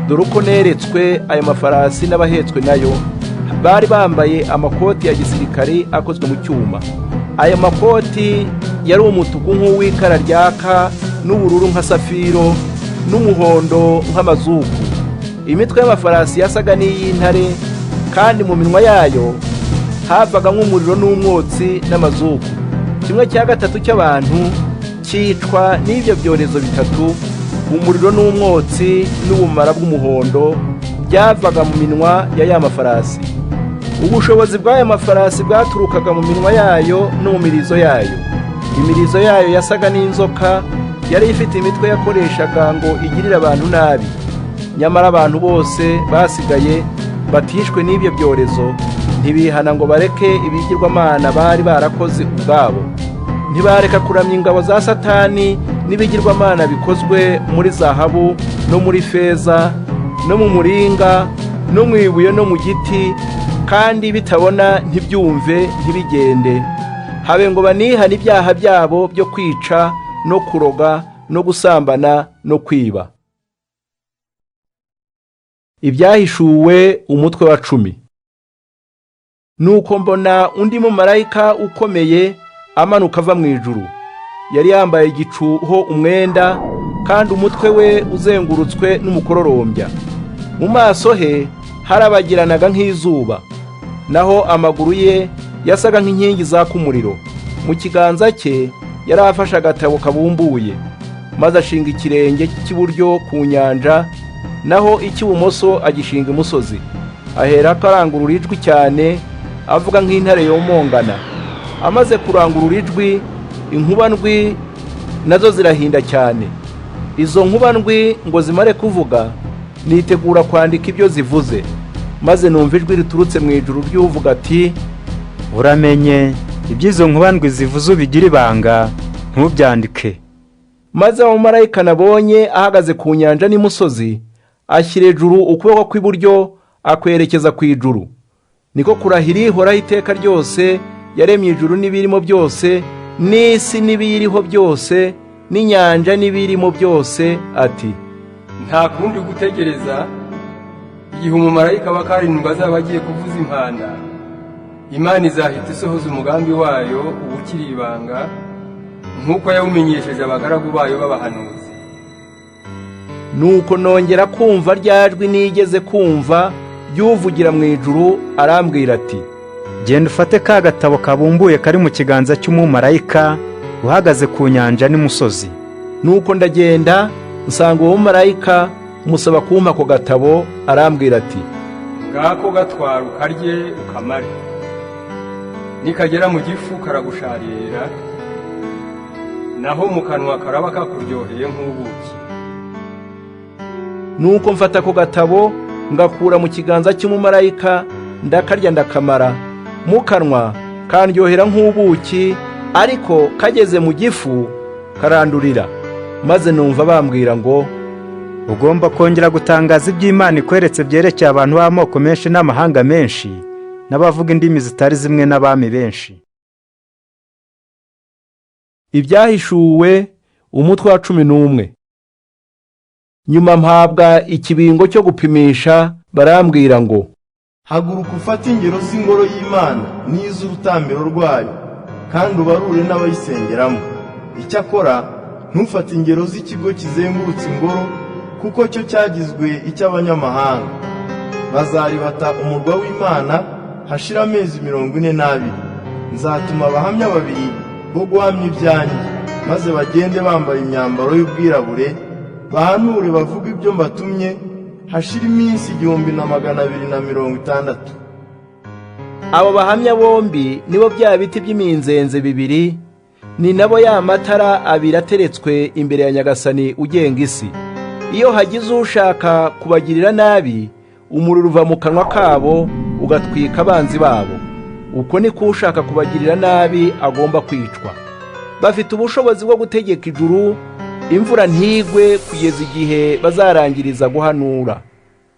Dore uko neretswe ayo mafarasi n'abahetswe nayo: bari bambaye amakoti ya gisirikari akozwe mu cyuma. Ayo makoti yari umutuku nk'uw'ikara ryaka, n'ubururu nka safiro, n'umuhondo nk'amazuku. Imitwe y'amafarasi yasaga n'iy'intare, kandi mu minwa yayo havaga nk'umuriro n'umwotsi n'amazuku. 1/3 cy'abantu cyicwa n'ibyo byorezo bitatu, umuriro n'umwotsi n'ubumara bw'umuhondo byavaga mu minwa ya ya mafarasi. Ubushobozi bw'aya mafarasi bwaturukaga mu minwa yayo no mu mirizo yayo. Imirizo yayo yasaga n'inzoka, yari ifite imitwe yakoreshaga ngo igirire abantu nabi. Nyamara abantu bose basigaye batishwe n'ibyo byorezo ntibihana ngo bareke ibigirwamana bari barakoze ubwabo. Ntibareka kuramya ingabo za Satani n'ibigirwamana bikozwe muri zahabu no muri feza no mu muringa no mu ibuye no mu giti, kandi bitabona ntibyumve ntibigende, habe ngo banihane ibyaha byabo byo kwica no kuroga no gusambana no kwiba. Ibyahishuwe umutwe wa 10. Nuko mbona undi mumarayika ukomeye amanuka ava mu ijuru. Yari yambaye igicu ho umwenda, kandi umutwe we uzengurutswe n'umukororombya. Mu maso he harabagiranaga nk'izuba, naho amaguru ye yasaga nk'inkingi zaka umuriro. Mu kiganza cye yari afashe agatabo kabumbuye, maze ashinga ikirenge cy'iburyo ku nyanja, naho icy'ibumoso agishinga imusozi. Aherako arangurura ijwi cyane, avuga nk'intare yomongana. Amaze kurangurura ijwi, inkuba ndwi nazo zirahinda cyane. Izo nkuba ndwi ngo zimare kuvuga, nitegura kwandika ibyo zivuze, maze numva ijwi riturutse mu ijuru ry'uvuga ati: Uramenye iby'izo nkuba ndwi zivuze ubigira ibanga, ntubyandike. Maze umumarayika nabonye ahagaze ku nyanja n'imusozi ashyira ejuru ukuboko kw'iburyo akwerekeza ku ijuru. Niko kurahira Ihoraho iteka ryose, yaremye ijuru n'ibirimo byose, n'isi n'ibiyiriho byose, n'inyanja n'ibirimo byose, ati: Nta kundi gutegereza igihe umumarayika wa karindwi azaba agiye kuvuza impanda. Imana izahita isohoza umugambi wayo uba ukiri ibanga, nk'uko yawumenyesheje abagaragu bayo b'abahanuzi. Nuko nongera kumva rya jwi nigeze kumva ry'uvugira mu ijuru, arambwira ati: Genda ufate ka gatabo kabumbuye kari mu kiganza cy'umumarayika uhagaze ku nyanja n'imusozi. Nuko ndagenda nsanga uwo mumarayika, musaba kumpa ako gatabo. Arambwira ati: Ngako gatwara ukarye ukamare, nikagera mu gifu karagusharira, naho mu kanwa karaba kakuryoheye nk'ubuki. Nuko mfata ako gatabo ngakura mu kiganza cy'umumarayika, ndakarya ndakamara. Mu kanwa kandyohera nk'ubuki, ariko kageze mu gifu karandurira. Maze numva bambwira ngo: Ugomba kongera gutangaza iby'Imana ikweretse byerekeye abantu b'amoko menshi n'amahanga menshi n'abavuga indimi zitari zimwe n'abami benshi. Ibyahishuwe umutwe wa 11. Nyuma mpabwa ikibingo cyo gupimisha, barambwira ngo: Haguruka ufate ingero z'ingoro y'Imana n'iz'urutambiro rwayo, kandi ubarure n'abayisengeramo. Icyakora ntufate ingero z'ikigo kizengurutse ingoro, kuko cyo cyagizwe icy'abanyamahanga. Bazaribata umurwa w'Imana hashira amezi 42. Nzatuma abahamya babiri bo guhamya ibyanjye, maze bagende bambaye imyambaro y'ubwirabure, bahanure bavuga ibyo mbatumye, hashira iminsi 1260. Abo bahamya bombi nibo bya biti by'iminzenze bibiri, ni nabo ya matara abiri ateretswe imbere ya Nyagasani ugenga isi. Iyo hagize ushaka kubagirira nabi, umuriro uva mu kanwa kabo ugatwika abanzi babo. Uko niko ushaka kubagirira nabi agomba kwicwa. Bafite ubushobozi bwo gutegeka ijuru, imvura ntigwe kugeza igihe bazarangiriza guhanura.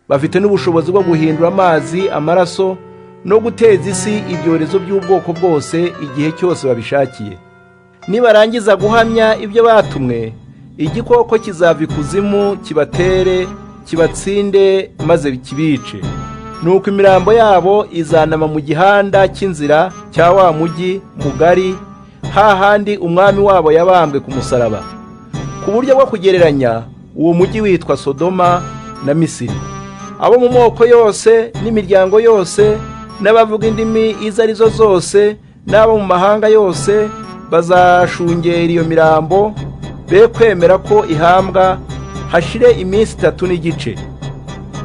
Bafite n'ubushobozi bwo guhindura amazi amaraso no guteza isi ibyorezo by'ubwoko bwose igihe cyose babishakiye. Nibarangiza guhamya ibyo batumwe, igikoko kizava ikuzimu kibatere, kibatsinde maze kibice. Nuko imirambo yabo izanama mu gihanda cy'inzira cya wa mujyi mugari, hahandi umwami wabo yabambwe ku musaraba. Ku buryo bwo kugereranya, uwo mujyi witwa Sodoma na Misiri. Abo mu moko yose n'imiryango yose n'abavuga indimi izo ari zo zose n'abo mu mahanga yose bazashungera iyo mirambo, be kwemera ko ihambwa, hashire iminsi 3.5.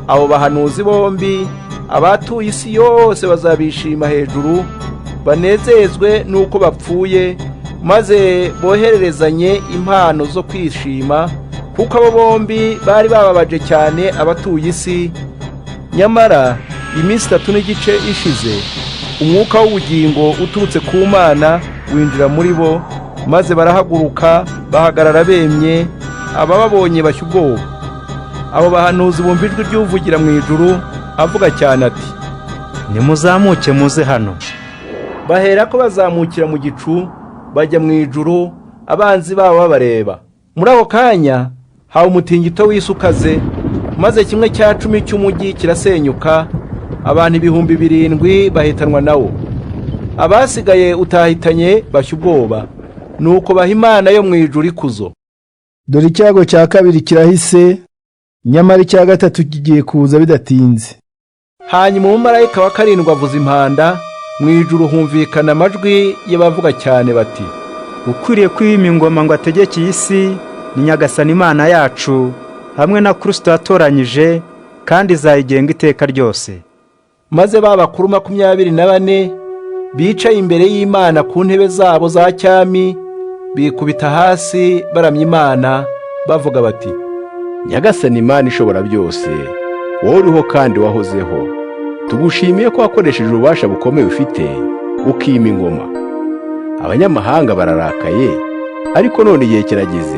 Abo bahanuzi bombi, abatuye isi yose bazabishima hejuru, banezezwe n'uko bapfuye, maze bohererezanye impano zo kwishima, kuko abo bombi bari bababaje cyane abatuye isi. Nyamara iminsi 3.5 ishize, umwuka w'ubugingo uturutse ku Mana winjira muri bo, maze barahaguruka bahagarara bemye, abababonye bashya ubwoba. Abo bahanuzi bumva ijwi ry'uvugira mu ijuru avuga cyane ati: Nimuzamuke muze hano. Bahera ko bazamukira mu gicu bajya mu ijuru, abanzi babo babareba. Muri ako kanya hawe umutingito w'isukaze, maze 10% cy'umujyi kirasenyuka, abantu 7000 bahitanwa nawo. Abasigaye utahitanye bashya ubwoba, nuko baha Imana yo mu ijuru ikuzo. Dore icyago cya kabiri kirahise, nyamara icya gatatu kigiye kuza bidatinze. Hanyuma umumarayika wa karindwi avuza impanda, mu ijuru humvikana amajwi y'abavuga cyane bati: Ukwiriye kwima ingoma ngo ategeke iyi si ni Nyagasani Imana yacu, hamwe na Kristo yatoranyije, kandi izayigenga iteka ryose. Maze ba bakuru 24 bicaye imbere y'Imana ku ntebe zabo za cyami, bikubita hasi baramya Imana bavuga bati: Nyagasani Imana ishobora byose, wowe uriho kandi wahozeho, tugushimiye ko wakoresheje ububasha bukomeye ufite ukima ingoma. Abanyamahanga bararakaye, ariko none igihe kirageze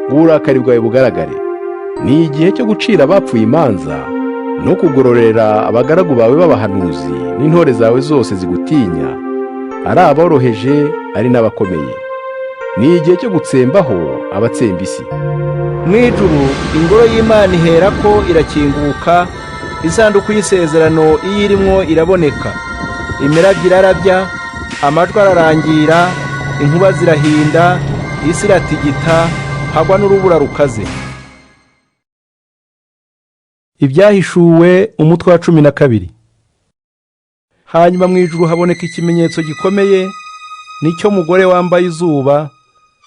ngo uburakari bwawe bugaragare. Ni igihe cyo gucira abapfuye imanza no kugororera abagaragu bawe b'abahanuzi n'intore zawe zose zigutinya, ari aboroheje ari n'abakomeye. Ni igihe cyo gutsembaho abatsemba isi. Mu ijuru ingoro y'Imana iherako irakinguka, isanduku y'isezerano iyo irimwo iraboneka. Imirabyo irarabya, amajwi ararangira, inkuba zirahinda, isi iratigita, hagwa n'urubura rukaze. Ibyahishuwe umutwe wa 12. Hanyuma mu ijuru haboneka ikimenyetso gikomeye, nicyo mugore wambaye izuba,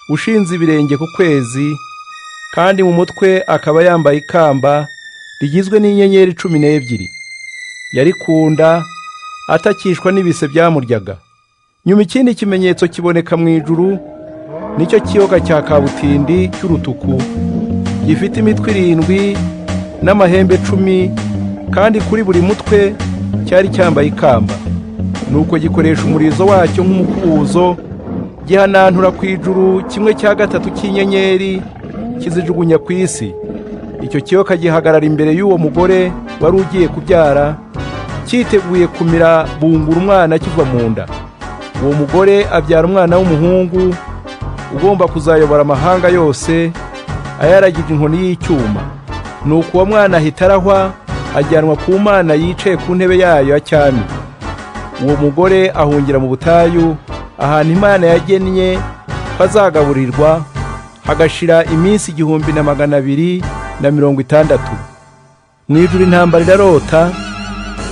ushinze ibirenge ku kwezi, kandi mu mutwe akaba yambaye ikamba rigizwe n'inyenyeri 12. Yari kunda atakishwa n'ibise byamuryaga. Nyuma ikindi kimenyetso kiboneka mu ijuru, nicyo kiyoka cya kabutindi cy'urutuku, gifite imitwe 7 n'amahembe 10, kandi kuri buri mutwe cyari cyambaye ikamba. Nuko gikoresha umurizo wacyo nk'umukubuzo, gihanantura ku ijuru 1/3 cy'inyenyeri, kizijugunya ku isi. Icyo kiyoka gihagarara imbere y'uwo mugore wari ugiye kubyara, cyiteguye kumira bungura umwana kiva mu nda. Uwo mugore abyara umwana w'umuhungu ugomba kuzayobora amahanga yose, ayaragije inkoni y'icyuma. Nuko uwo mwana ahita arahwa, ajyanwa ku Mana yicaye ku ntebe yayo ya cyami. Uwo mugore ahungira mu butayu, ahantu Imana yagennye ko azagaburirwa, hagashira iminsi 1260. Mu ijuru intambara irarota,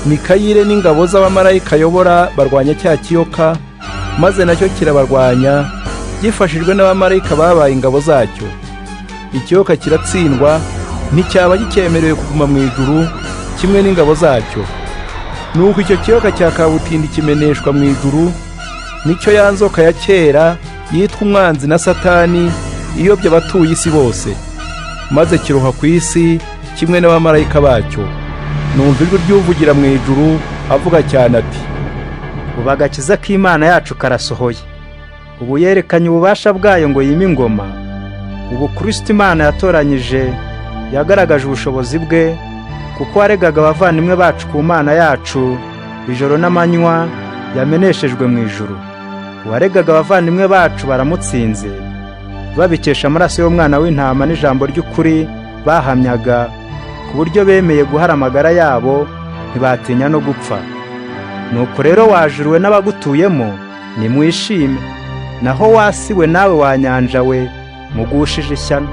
Mikayire n'ingabo z'abamarayika ayobora barwanya cya kiyoka, maze nacyo kirabarwanya gifashijwe n'abamarayika babaye ingabo zacyo. Ikiyoka kiratsindwa, nticyaba gikemerewe kuguma mu ijuru kimwe n'ingabo zacyo. Nuko icyo kiyoka cya kabutindi kimeneshwa mu ijuru, nicyo ya nzoka ya kera yitwa umwanzi na Satani, iyobya abatuye isi bose, maze kiroha ku isi kimwe n'abamarayika bacyo. Numva ijwi ry'uvugira mu ijuru avuga cyane ati: Ubu agakiza k'Imana yacu karasohoye, ubu yerekanye ububasha bwayo ngo yime ingoma. Ubu Kristo Imana yatoranyije yagaragaje ubushobozi bwe, kuko waregaga abavandimwe bacu ku Mana yacu ijoro n'amanywa yameneshejwe mu ijuru. Uwaregaga abavandimwe bacu baramutsinze, babikesha amaraso y'umwana w'intama n'ijambo ry'ukuri bahamyaga, ku buryo bemeye guhara amagara yabo ntibatinya no gupfa. Nuko rero wajuriwe n'abagutuyemo nimwishime, naho wasiwe nawe wanyanja we mugushije ishyano.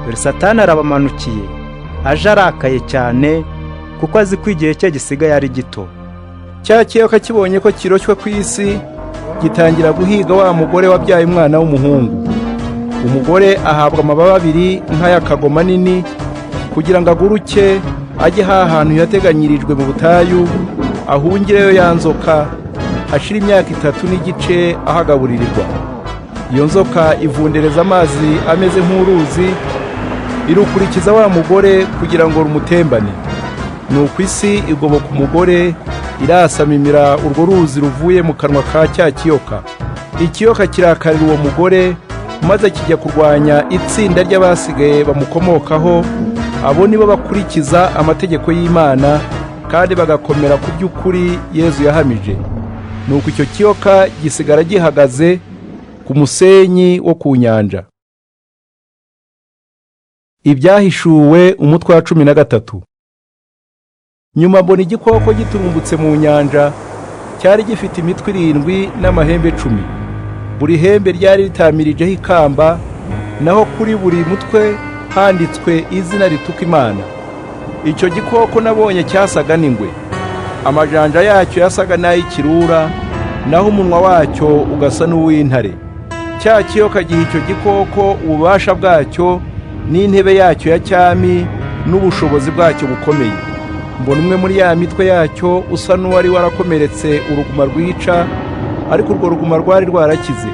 Dore Satani arabamanukiye aje arakaye cyane, kuko azi ko igihe cye gisigaye ari gito. Cya kiyoka kibonye ko kiroshywe ku isi, gitangira guhiga wa mugore wabyaye umwana w'umuhungu. Umugore ahabwa amababa abiri nk'ay'akagoma nini, kugira ngo aguruke ajye hantu yateganyirijwe mu butayu, ahungireyo ya nzoka, hashira imyaka 3 n'igice ahagaburirirwa. Iyo nzoka ivundereza amazi ameze nk'uruzi, irukurikiza wa mugore kugira ngo rumutembane. Nuko isi igoboka umugore, irasamimira urwo ruzi ruvuye mu kanwa ka cya kiyoka. Ikiyoka kirakarira uwo mugore, maze kijya kurwanya itsinda ry'abasigaye bamukomokaho. Abo nibo bakurikiza amategeko y'Imana kandi bagakomera ku by'ukuri Yezu yahamije. Nuko icyo kiyoka gisigara gihagaze ku musenyi wo ku nyanja. Ibyahishuwe umutwe wa 13. Nyuma mbona igikoko giturumbutse mu nyanja, cyari gifite imitwe 7 n'amahembe 10. Buri hembe ryari ritamirijeho ikamba, naho kuri buri mutwe handitswe izina rituka Imana. Icyo gikoko nabonye cyasaga n'ingwe, amajanja yacyo yasaga n'ay'ikirura, naho umunwa wacyo ugasa n'uw'intare. Cya kiyoka giha icyo gikoko ububasha bwacyo n'intebe yacyo ya cyami n'ubushobozi bwacyo bukomeye. Mbona umwe muri ya mitwe yacyo usa n'uwari warakomeretse uruguma rwica, ariko urwo ruguma rwari rwarakize.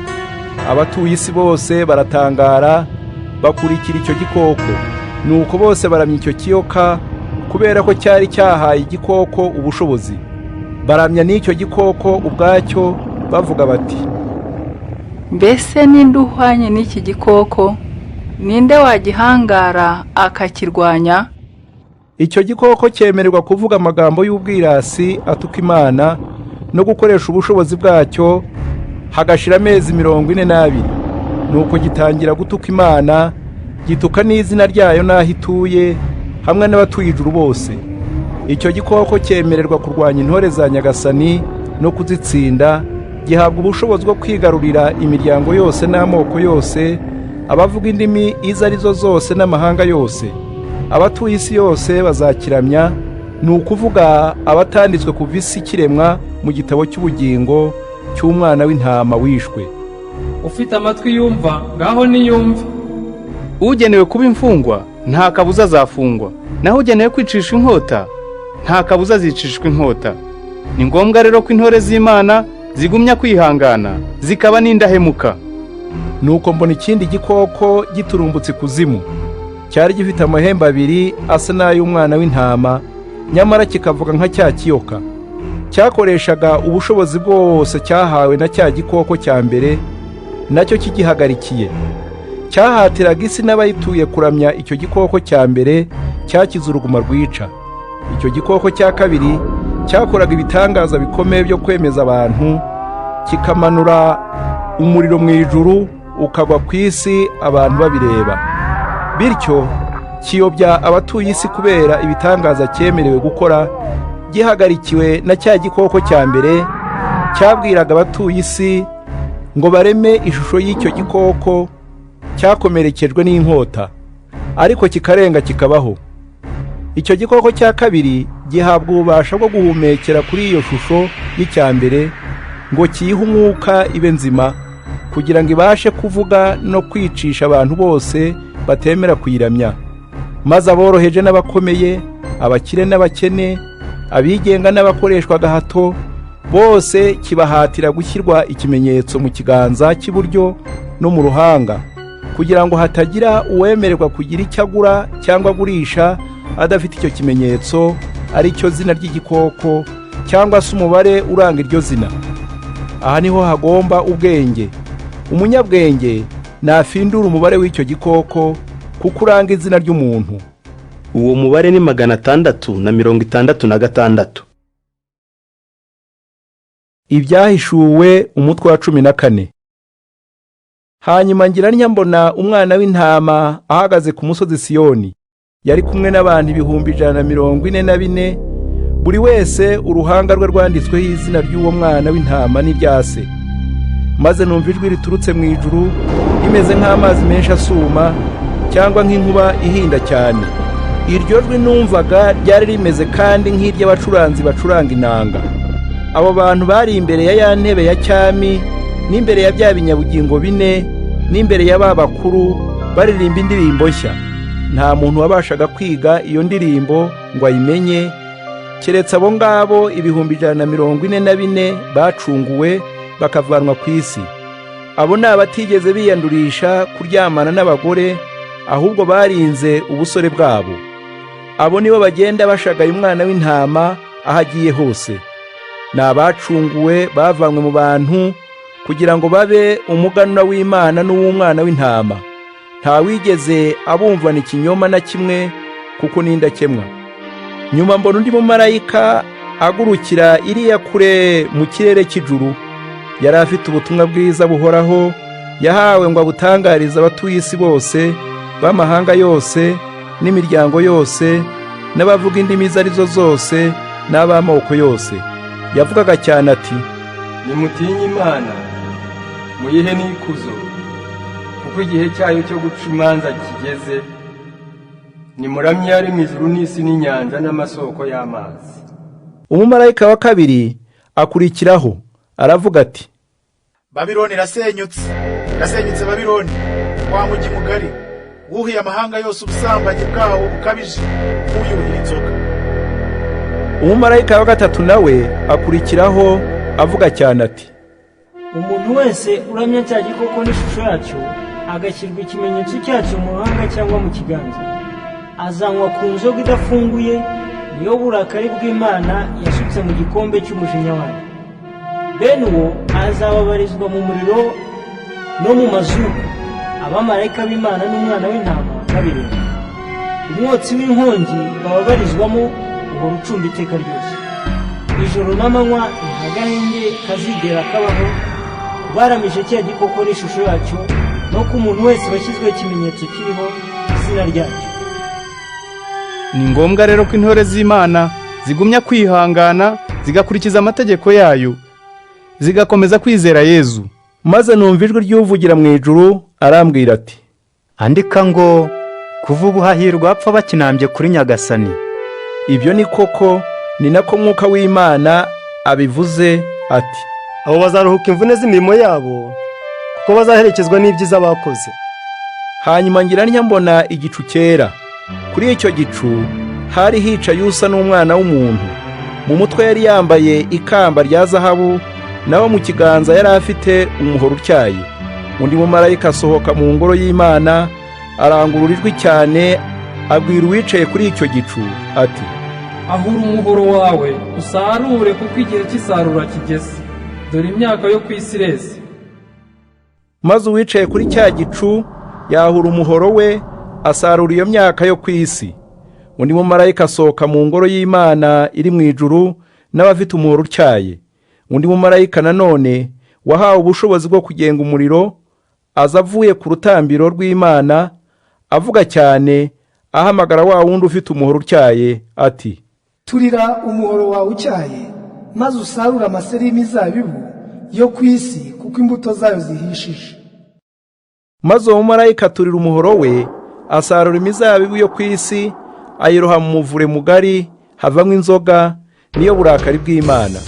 Abatuye isi bose baratangara, bakurikira icyo gikoko. Nuko bose baramya icyo kiyoka, kubera ko cyari cyahaye igikoko ubushobozi. Baramya n'icyo gikoko ubwacyo, bavuga bati: Mbese ninde uhwanye n'iki gikoko? Ninde wagihangara akakirwanya? Icyo gikoko cyemererwa kuvuga amagambo y'ubwirasi atuka Imana no gukoresha ubushobozi bwacyo, hagashira amezi 42. Nuko gitangira gutuka Imana, gituka n'izina ryayo n'aho ituye, hamwe n'abatuye ijuru bose. Icyo gikoko cyemererwa kurwanya intore za Nyagasani no kuzitsinda, gihabwa ubushobozi bwo kwigarurira imiryango yose n'amoko yose, abavuga indimi izo ari zo zose n'amahanga yose. Abatuye isi yose bazakiramya, ni ukuvuga abatanditswe kuva isi ikiremwa mu gitabo cy'ubugingo cy'umwana w'intama wishwe. Ufite amatwi yumva, ngaho niyumve. Ugenewe kuba imfungwa nta kabuza azafungwa, naho ugenewe kwicisha inkota nta kabuza azicishwa inkota. Ni ngombwa rero ko intore z'Imana zigumya kwihangana zikaba n'indahemuka. Nuko mbona ikindi gikoko giturumbutse ikuzimu, cyari gifite amahembe 2 asa n'ay'umwana w'intama, nyamara kikavuga nka cya kiyoka. Cyakoreshaga ubushobozi bwose cyahawe na cya gikoko cya mbere, nacyo kigihagarikiye. Cyahatiraga isi n'abayituye kuramya icyo gikoko cya mbere cyakize uruguma rwica. Icyo gikoko cya kabiri cyakoraga ibitangaza bikomeye byo kwemeza abantu, kikamanura umuriro mu ijuru ukagwa ku isi abantu babireba. Bityo kiyobya abatuye isi kubera ibitangaza cyemerewe gukora, gihagarikiwe na cya gikoko cya mbere cyabwiraga abatuye isi ngo bareme ishusho y'icyo gikoko cyakomerekejwe n'inkota, ariko kikarenga kikabaho. Icyo gikoko cya kabiri gihabwa ububasha bwo guhumekera kuri iyo shusho y'icya mbere, ngo kiyihe umwuka ibe nzima, kugira ngo ibashe kuvuga no kwicisha abantu bose batemera kuyiramya. Maze aboroheje n'abakomeye, abakire n'abakene, abigenga n'abakoreshwa agahato, bose kibahatira gushyirwa ikimenyetso mu kiganza cy'iburyo no mu ruhanga, kugira ngo hatagira uwemererwa kugira icyo agura cyangwa agurisha adafite icyo kimenyetso, ari cyo zina ry'igikoko cyangwa se umubare uranga iryo zina. Aha niho hagomba ubwenge. Umunyabwenge nafindura umubare w'icyo gikoko, kuko uranga izina ry'umuntu. Uwo mubare ni 666. Ibyahishuwe umutwe wa 14. Hanyuma ngira mbona umwana w'intama ahagaze ku musozi Siyoni. Yari kumwe n'abantu 144,000, buri wese uruhanga rwe rwanditsweho izina ry'uwo mwana w'intama n'irya se. Maze numva ijwi riturutse mu ijuru rimeze nk'amazi menshi asuma cyangwa nk'inkuba ihinda cyane. Iryo jwi numvaga ryari rimeze kandi nk'iry'abacuranzi bacuranga inanga. Abo bantu bari imbere ya ya ntebe ya cyami, n'imbere ya bya binyabugingo bine, n'imbere ya ba bakuru, baririmba indirimbo nshya. Nta muntu wabashaga kwiga iyo ndirimbo ngo ayimenye, keretse abo ngabo 144,000 bacunguwe bakavanwa ku isi. Abo ni abatigeze biyandurisha kuryamana n'abagore, ahubwo barinze ubusore bwabo. Abo nibo bagenda bashagaye umwana w'intama aho agiye hose. Ni abacunguwe bavanywe mu bantu kugira ngo babe umuganura w'Imana n'uw'umwana w'intama. Nta wigeze abumvana ikinyoma na kimwe, kuko ni indakemwa. Nyuma mbona undi mumarayika agurukira iriya kure mu kirere cy'ijuru. Yari afite ubutumwa bwiza buhoraho yahawe ngo abutangarize abatuye isi bose, b'amahanga yose, n'imiryango yose, n'abavuga indimi izo ari zo zose, n'ab'amoko yose. Yavugaga cyane ati: Nimutinye Imana, muyihe n'ikuzo, kuko igihe cyayo cyo guca imanza kigeze. Nimuramye ari mu ijuru n'isi n'inyanja n'amasoko y'amazi. Umumarayika wa kabiri akurikiraho aravuga ati: Babiloni irasenyutse, irasenyutse Babiloni, wa mujyi mugari wuhiye amahanga yose ubusambanyi bwawo bukabije, nk'uyuhira inzoga. Umumarayika wa gatatu nawe akurikiraho avuga cyane ati: Umuntu wese uramya cya gikoko n'ishusho yacyo, agashyirwa ikimenyetso cyacyo mu ruhanga cyangwa mu kiganza, azanywa ku nzoga idafunguye, niyo burakari bw'Imana yasutse mu gikombe cy'umujinya wayo. Bene uwo azababarizwa mu muriro no mu mazuku, abamarayika b'Imana n'umwana w'intama babireba. Umwotsi w'inkongi bababarizwamo uhora ucumba iteka ryose. Ijoro n'amanywa nta gahenge kazigera kabaho baramije cya gikoko n'ishusho yacyo, no ku muntu wese washyizweho ikimenyetso kiriho izina ryacyo. Ni ngombwa rero ko intore z'Imana zigumya kwihangana, zigakurikiza amategeko yayo, zigakomeza kwizera Yezu. Maze numva ijwi ry'uvugira mu ijuru arambwira ati: Andika ngo kuva ubu hahirwa apfa bakinambye kuri Nyagasani. Ibyo ni koko, ni nako Mwuka w'Imana abivuze ati: Abo bazaruhuka imvune z'imirimo yabo, kuko bazaherekezwa n'ibyiza bakoze. Hanyuma ngira ntya mbona igicu cyera. Kuri icyo gicu hari hicaye usa n'umwana w'umuntu. Mu mutwe yari yambaye ikamba rya zahabu, naho mu kiganza yari afite umuhoro utyaye. Undi mumarayika asohoka mu ngoro y'Imana, arangurura ijwi cyane, abwira uwicaye kuri icyo gicu ati: Ahura umuhoro wawe usarure, kuko igihe cy'isarura kigeze, dore imyaka yo ku isi ireze. Maze uwicaye kuri cya gicu yahura umuhoro we, asarura iyo myaka yo ku isi. Undi mumarayika asohoka mu ngoro y'Imana iri mu ijuru n'abafite umuhoro utyaye. Undi mumarayika nanone wahawe ubushobozi bwo kugenga umuriro aza avuye ku rutambiro rw'Imana, avuga cyane ahamagara wa wundi ufite umuhoro utyaye ati: Turira umuhoro wawe utyaye, maze usarure amaseri y'imizabibu yo ku isi, kuko imbuto zayo zihishije. Maze uwo mumarayika aturira umuhoro we, asarura imizabibu yo ku isi, Ayiroha mu muvure mugari, havamo inzoga, niyo burakari bw'Imana.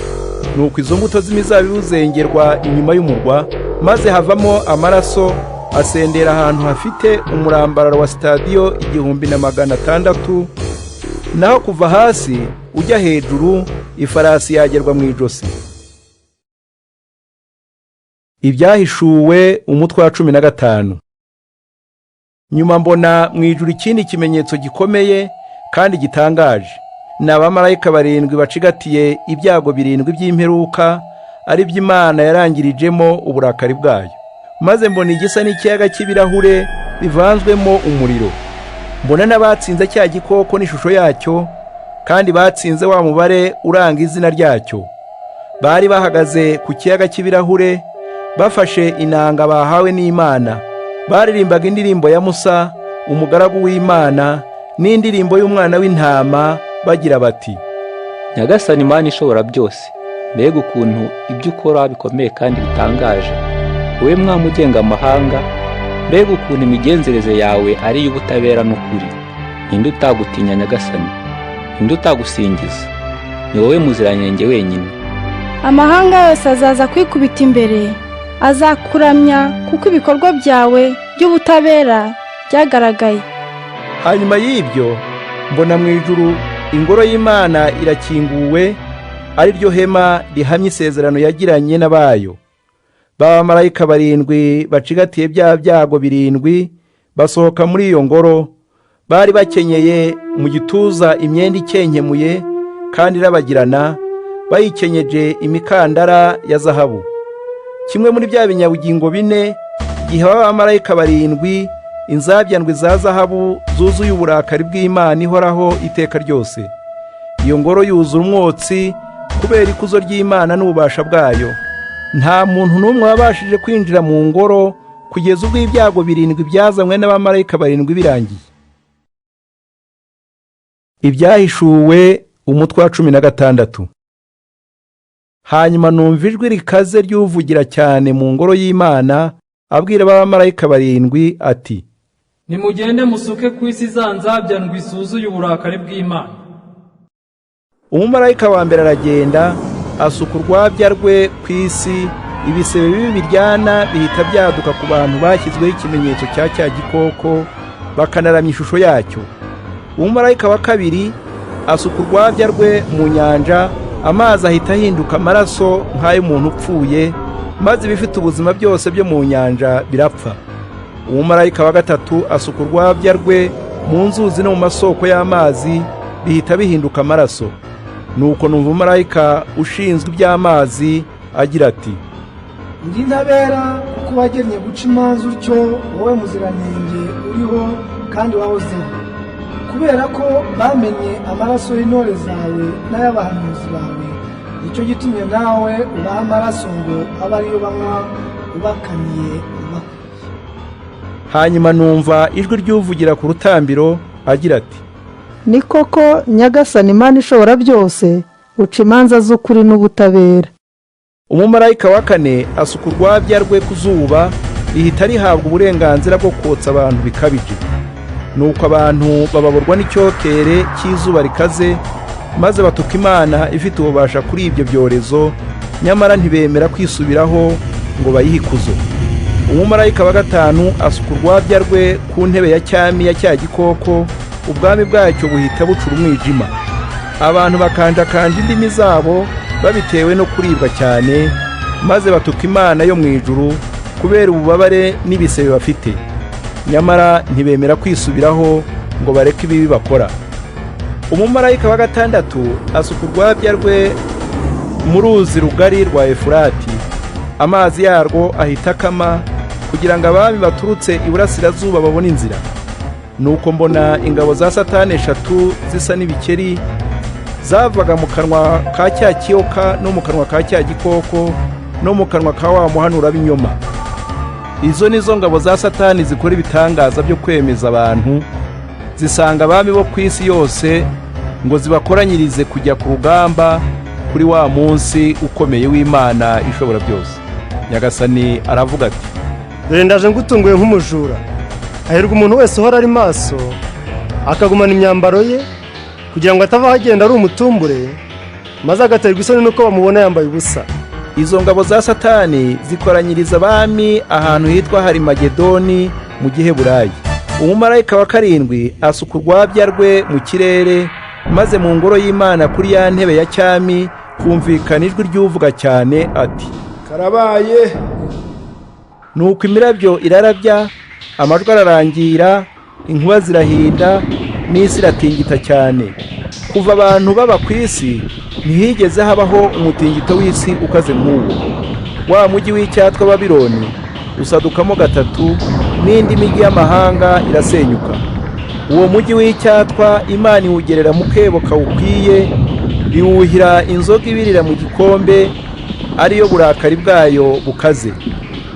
Nuko izo mbuto z'imizabibu zengerwa inyuma y'umurwa, maze havamo amaraso asendera ahantu hafite umurambararo wa sitadiyo 1600, naho kuva hasi ujya hejuru ifarasi yagerwa mu ijosi. Ibyahishuwe umutwe wa 15. Nyuma mbona mu ijuru ikindi kimenyetso gikomeye kandi gitangaje. Ni abamarayika barindwi bacigatiye ibyago birindwi by'imperuka, ari by'Imana yarangirijemo uburakari bwayo. Maze mbona igisa n'ikiyaga cy'ibirahure bivanzwemo umuriro. Mbona n'abatsinze cya gikoko n'ishusho yacyo, kandi batsinze wa mubare uranga izina ryacyo. Bari bahagaze ku kiyaga cy'ibirahure, bafashe inanga bahawe n'Imana. Baririmbaga indirimbo ya Musa, umugaragu w'Imana, n'indirimbo y'umwana w'intama, bagira bati: Nyagasani Imana ishobora byose, mbega ukuntu ibyo ukora bikomeye kandi bitangaje! Wowe mwami ugenga amahanga, mbega ukuntu imigenzereze yawe ari iy'ubutabera n'ukuri! Ninde utagutinya Nyagasani? Ninde utagusingiza? Ni wowe muziranenge wenyine. Amahanga yose azaza kwikubita imbere, azakuramya kuko ibikorwa byawe by'ubutabera byagaragaye. Hanyuma y'ibyo mbona mu ijuru ingoro y'Imana irakinguwe, ari ryo hema rihamye isezerano yagiranye n'abayo. Abamarayika barindwi bacigatiye bya byago birindwi basohoka muri iyo ngoro, bari bakenyeye mu gituza imyenda ikenkemuye kandi irabagirana, bayikenyeje imikandara ya zahabu. Kimwe muri bya binyabugingo bine giha abamarayika barindwi inzabya ndwi za zahabu zuzuye uburakari bw'Imana ihoraho iteka ryose. Iyo ngoro yuzura umwotsi kubera ikuzo ry'Imana n'ububasha bwayo. Nta muntu n'umwe wabashije kwinjira mu ngoro kugeza ubwo ibyago birindwi byazanywe n'abamarayika barindwi birangiye. Ibyahishuwe umutwe wa 16. Hanyuma numva ijwi rikaze ry'uvugira cyane mu ngoro y'Imana abwira abamarayika barindwi ati: Nimugende musuke ku isi za nzabya ndwi zuzuye uburakari bw'Imana. Umumarayika wa mbere aragenda asuka urwabya rwe ku isi, ibisebe bibi biryana bihita byaduka ku bantu bashyizweho ikimenyetso cya cya gikoko, bakanaramya ishusho yacyo. Umumarayika wa kabiri asuka urwabya rwe mu nyanja, amazi ahita ahinduka amaraso nk'ay'umuntu upfuye, maze ibifite ubuzima byose byo mu nyanja birapfa. Umumarayika wa gatatu asuka urwabya rwe mu nzuzi no mu masoko y'amazi, bihita bihinduka amaraso. Nuko numva umumarayika ushinzwe iby'amazi agira ati: Uri intabera kuko wagennye guca imanza utyo, wowe muziranenge uriho kandi wahozeho, kubera ko bamenye amaraso y'intore zawe n'ay'abahanuzi bawe, nicyo gitumye nawe ubaha amaraso ngo abe ariyo banywa, ubakaniye ubakwiye. Hanyuma numva ijwi ry'uvugira ku rutambiro agira ati: Ni koko Nyagasani Imana ishobora byose, uca imanza z'ukuri n'ubutabera. Umumarayika wa kane asuka urwabya rwe ku zuba, rihita rihabwa uburenganzira bwo kotsa abantu bikabije. Nuko abantu bababurwa n'icyokere cy'izuba rikaze, maze batuka Imana ifite ububasha kuri ibyo byorezo, nyamara ntibemera kwisubiraho ngo bayihe ikuzo. Umumarayika wa gatanu asuka urwabya rwe ku ntebe ya cyami ya cya gikoko, ubwami bwacyo buhita bucura umwijima. Abantu bakanjakanja indimi zabo babitewe no kuribwa cyane, maze batuka Imana yo mu ijuru kubera ububabare n'ibisebe bafite, nyamara ntibemera kwisubiraho ngo bareke ibibi bakora. Umumarayika wa gatandatu asuka urwabya rwe mu ruzi rugari rwa Efurati, amazi yarwo ahita akama, kugira ngo abami baturutse iburasirazuba babone inzira. Nuko mbona ingabo za Satani eshatu zisa n'ibikeri zavaga mu kanwa ka cya kiyoka no mu kanwa ka cya gikoko no mu kanwa ka wa muhanura b'inyoma. Izo nizo ngabo za Satani zikora ibitangaza byo kwemeza abantu, zisanga abami bo ku isi yose ngo zibakoranyirize kujya ku rugamba kuri wa munsi ukomeye w'Imana ishobora byose. Nyagasani aravuga ati: Dore ndaje ngutunguye nk'umujura. Hahirwa umuntu wese uhora ari maso, akagumana imyambaro ye, kugira ngo atavaho agenda ari umutumbure, maze agaterwa isoni n'uko bamubona yambaye ubusa. Izo ngabo za Satani zikoranyiriza abami ahantu hitwa Harimagedoni mu Giheburayi. Umumarayika wa karindwi asuka urwabya rwe mu kirere, maze mu ngoro y'Imana kuri ya ntebe ya cyami humvikana ijwi ry'uvuga cyane ati: Karabaye! Nuko imirabyo irarabya, amajwi ararangira, inkuba zirahinda, n'isi iratingita cyane. Kuva abantu baba ku isi ntihigeze habaho umutingito w'isi ukaze nk'uwo. Wa mujyi w'icyatwa Babiloni usadukamo gatatu, n'indi mijyi y'amahanga irasenyuka. Uwo mujyi w'icyatwa Imana iwugerera mu kebo kawukwiye, iwuhira inzoga ibirira mu gikombe, ariyo burakari bwayo bukaze.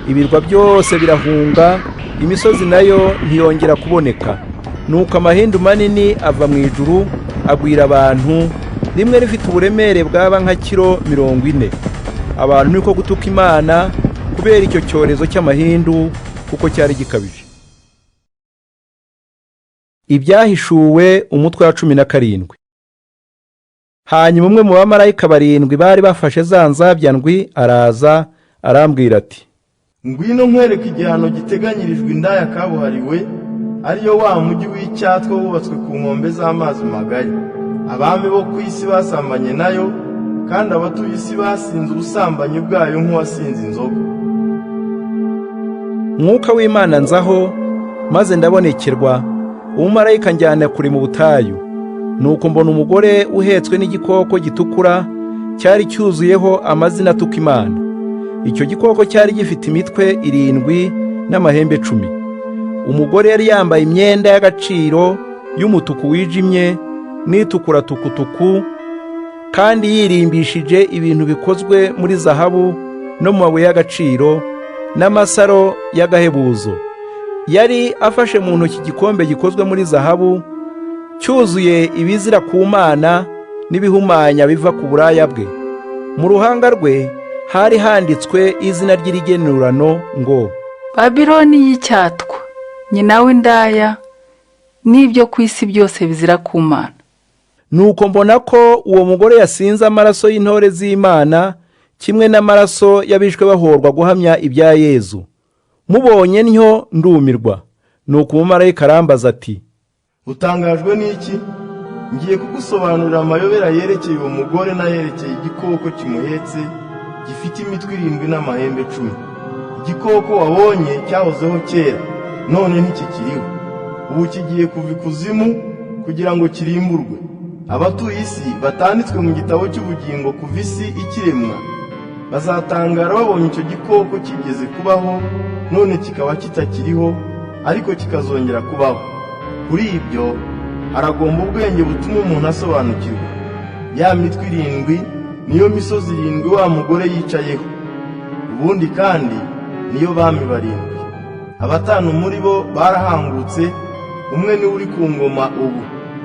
Ibirwa byose birahunga, imisozi nayo ntiyongera kuboneka. Nuko amahindu manini ava mu ijuru agwira abantu, rimwe rifite uburemere bwaba nka kiro 40. Abantu niko gutuka Imana kubera icyo cyorezo cy'amahindu, kuko cyari gikabije. Ibyahishuwe umutwe wa 17. Hanyuma umwe mu bamarayika barindwi bari bafashe za nzabya ndwi araza arambwira ati: Ngwino nkwereke igihano giteganyirijwe indaya kabuhariwe, ariyo wa mujyi w'icyatwa wubatswe ku nkombe z'amazi magari. Abami bo ku isi basambanye nayo, kandi abatuye isi basinze ubusambanyi bwayo nk'uwasinze inzoga. Mwuka w'Imana nzaho, maze ndabonekerwa. Umumarayika njyana kure mu butayu. Nuko mbona umugore uhetswe n'igikoko gitukura cyari cyuzuyeho amazina atuka Imana. Icyo gikoko cyari gifite imitwe 7 n'amahembe 10. Umugore yari yambaye imyenda y'agaciro y'umutuku wijimye n'itukura tukutuku, kandi yirimbishije ibintu bikozwe muri zahabu no mu mabuye y'agaciro n'amasaro y'agahebuzo. Yari afashe mu ntoki igikombe gikozwe muri zahabu cyuzuye ibizira ku Mana n'ibihumanya biva ku buraya bwe. Mu ruhanga rwe hari handitswe izina ry'irigenurano ngo: Babiloni y'icyatwa, nyina w'indaya n'ibyo ku isi byose bizira ku Mana. Nuko mbona ko uwo mugore yasinze amaraso y'intore z'Imana kimwe n'amaraso y'abishwe bahorwa guhamya ibya Yezu. Mubonye ntyo ndumirwa. Nuko umumarayika arambaza ati: Utangajwe n'iki? Ngiye kugusobanurira amayobera yerekeye uwo mugore n'ayerekeye igikoko kimuhetse gifite imitwe 7 n'amahembe 10. Igikoko wabonye cyahozeho kera, none ntikikiriho. Ubu kigiye kuva ikuzimu kugira ngo kirimburwe. Abatuye isi batanditswe mu gitabo cy'ubugingo kuva isi ikiremwa bazatangara babonye icyo gikoko kigeze kubaho, none kikaba kitakiriho, ariko kikazongera kubaho. Kuri ibyo haragomba ubwenge butuma umuntu asobanukirwa. Ya mitwe 7 niyo misozi 7 wa mugore yicayeho. Ubundi kandi niyo bami 7. Abatanu muri bo barahangutse, umwe niwe uri ku ngoma ubu,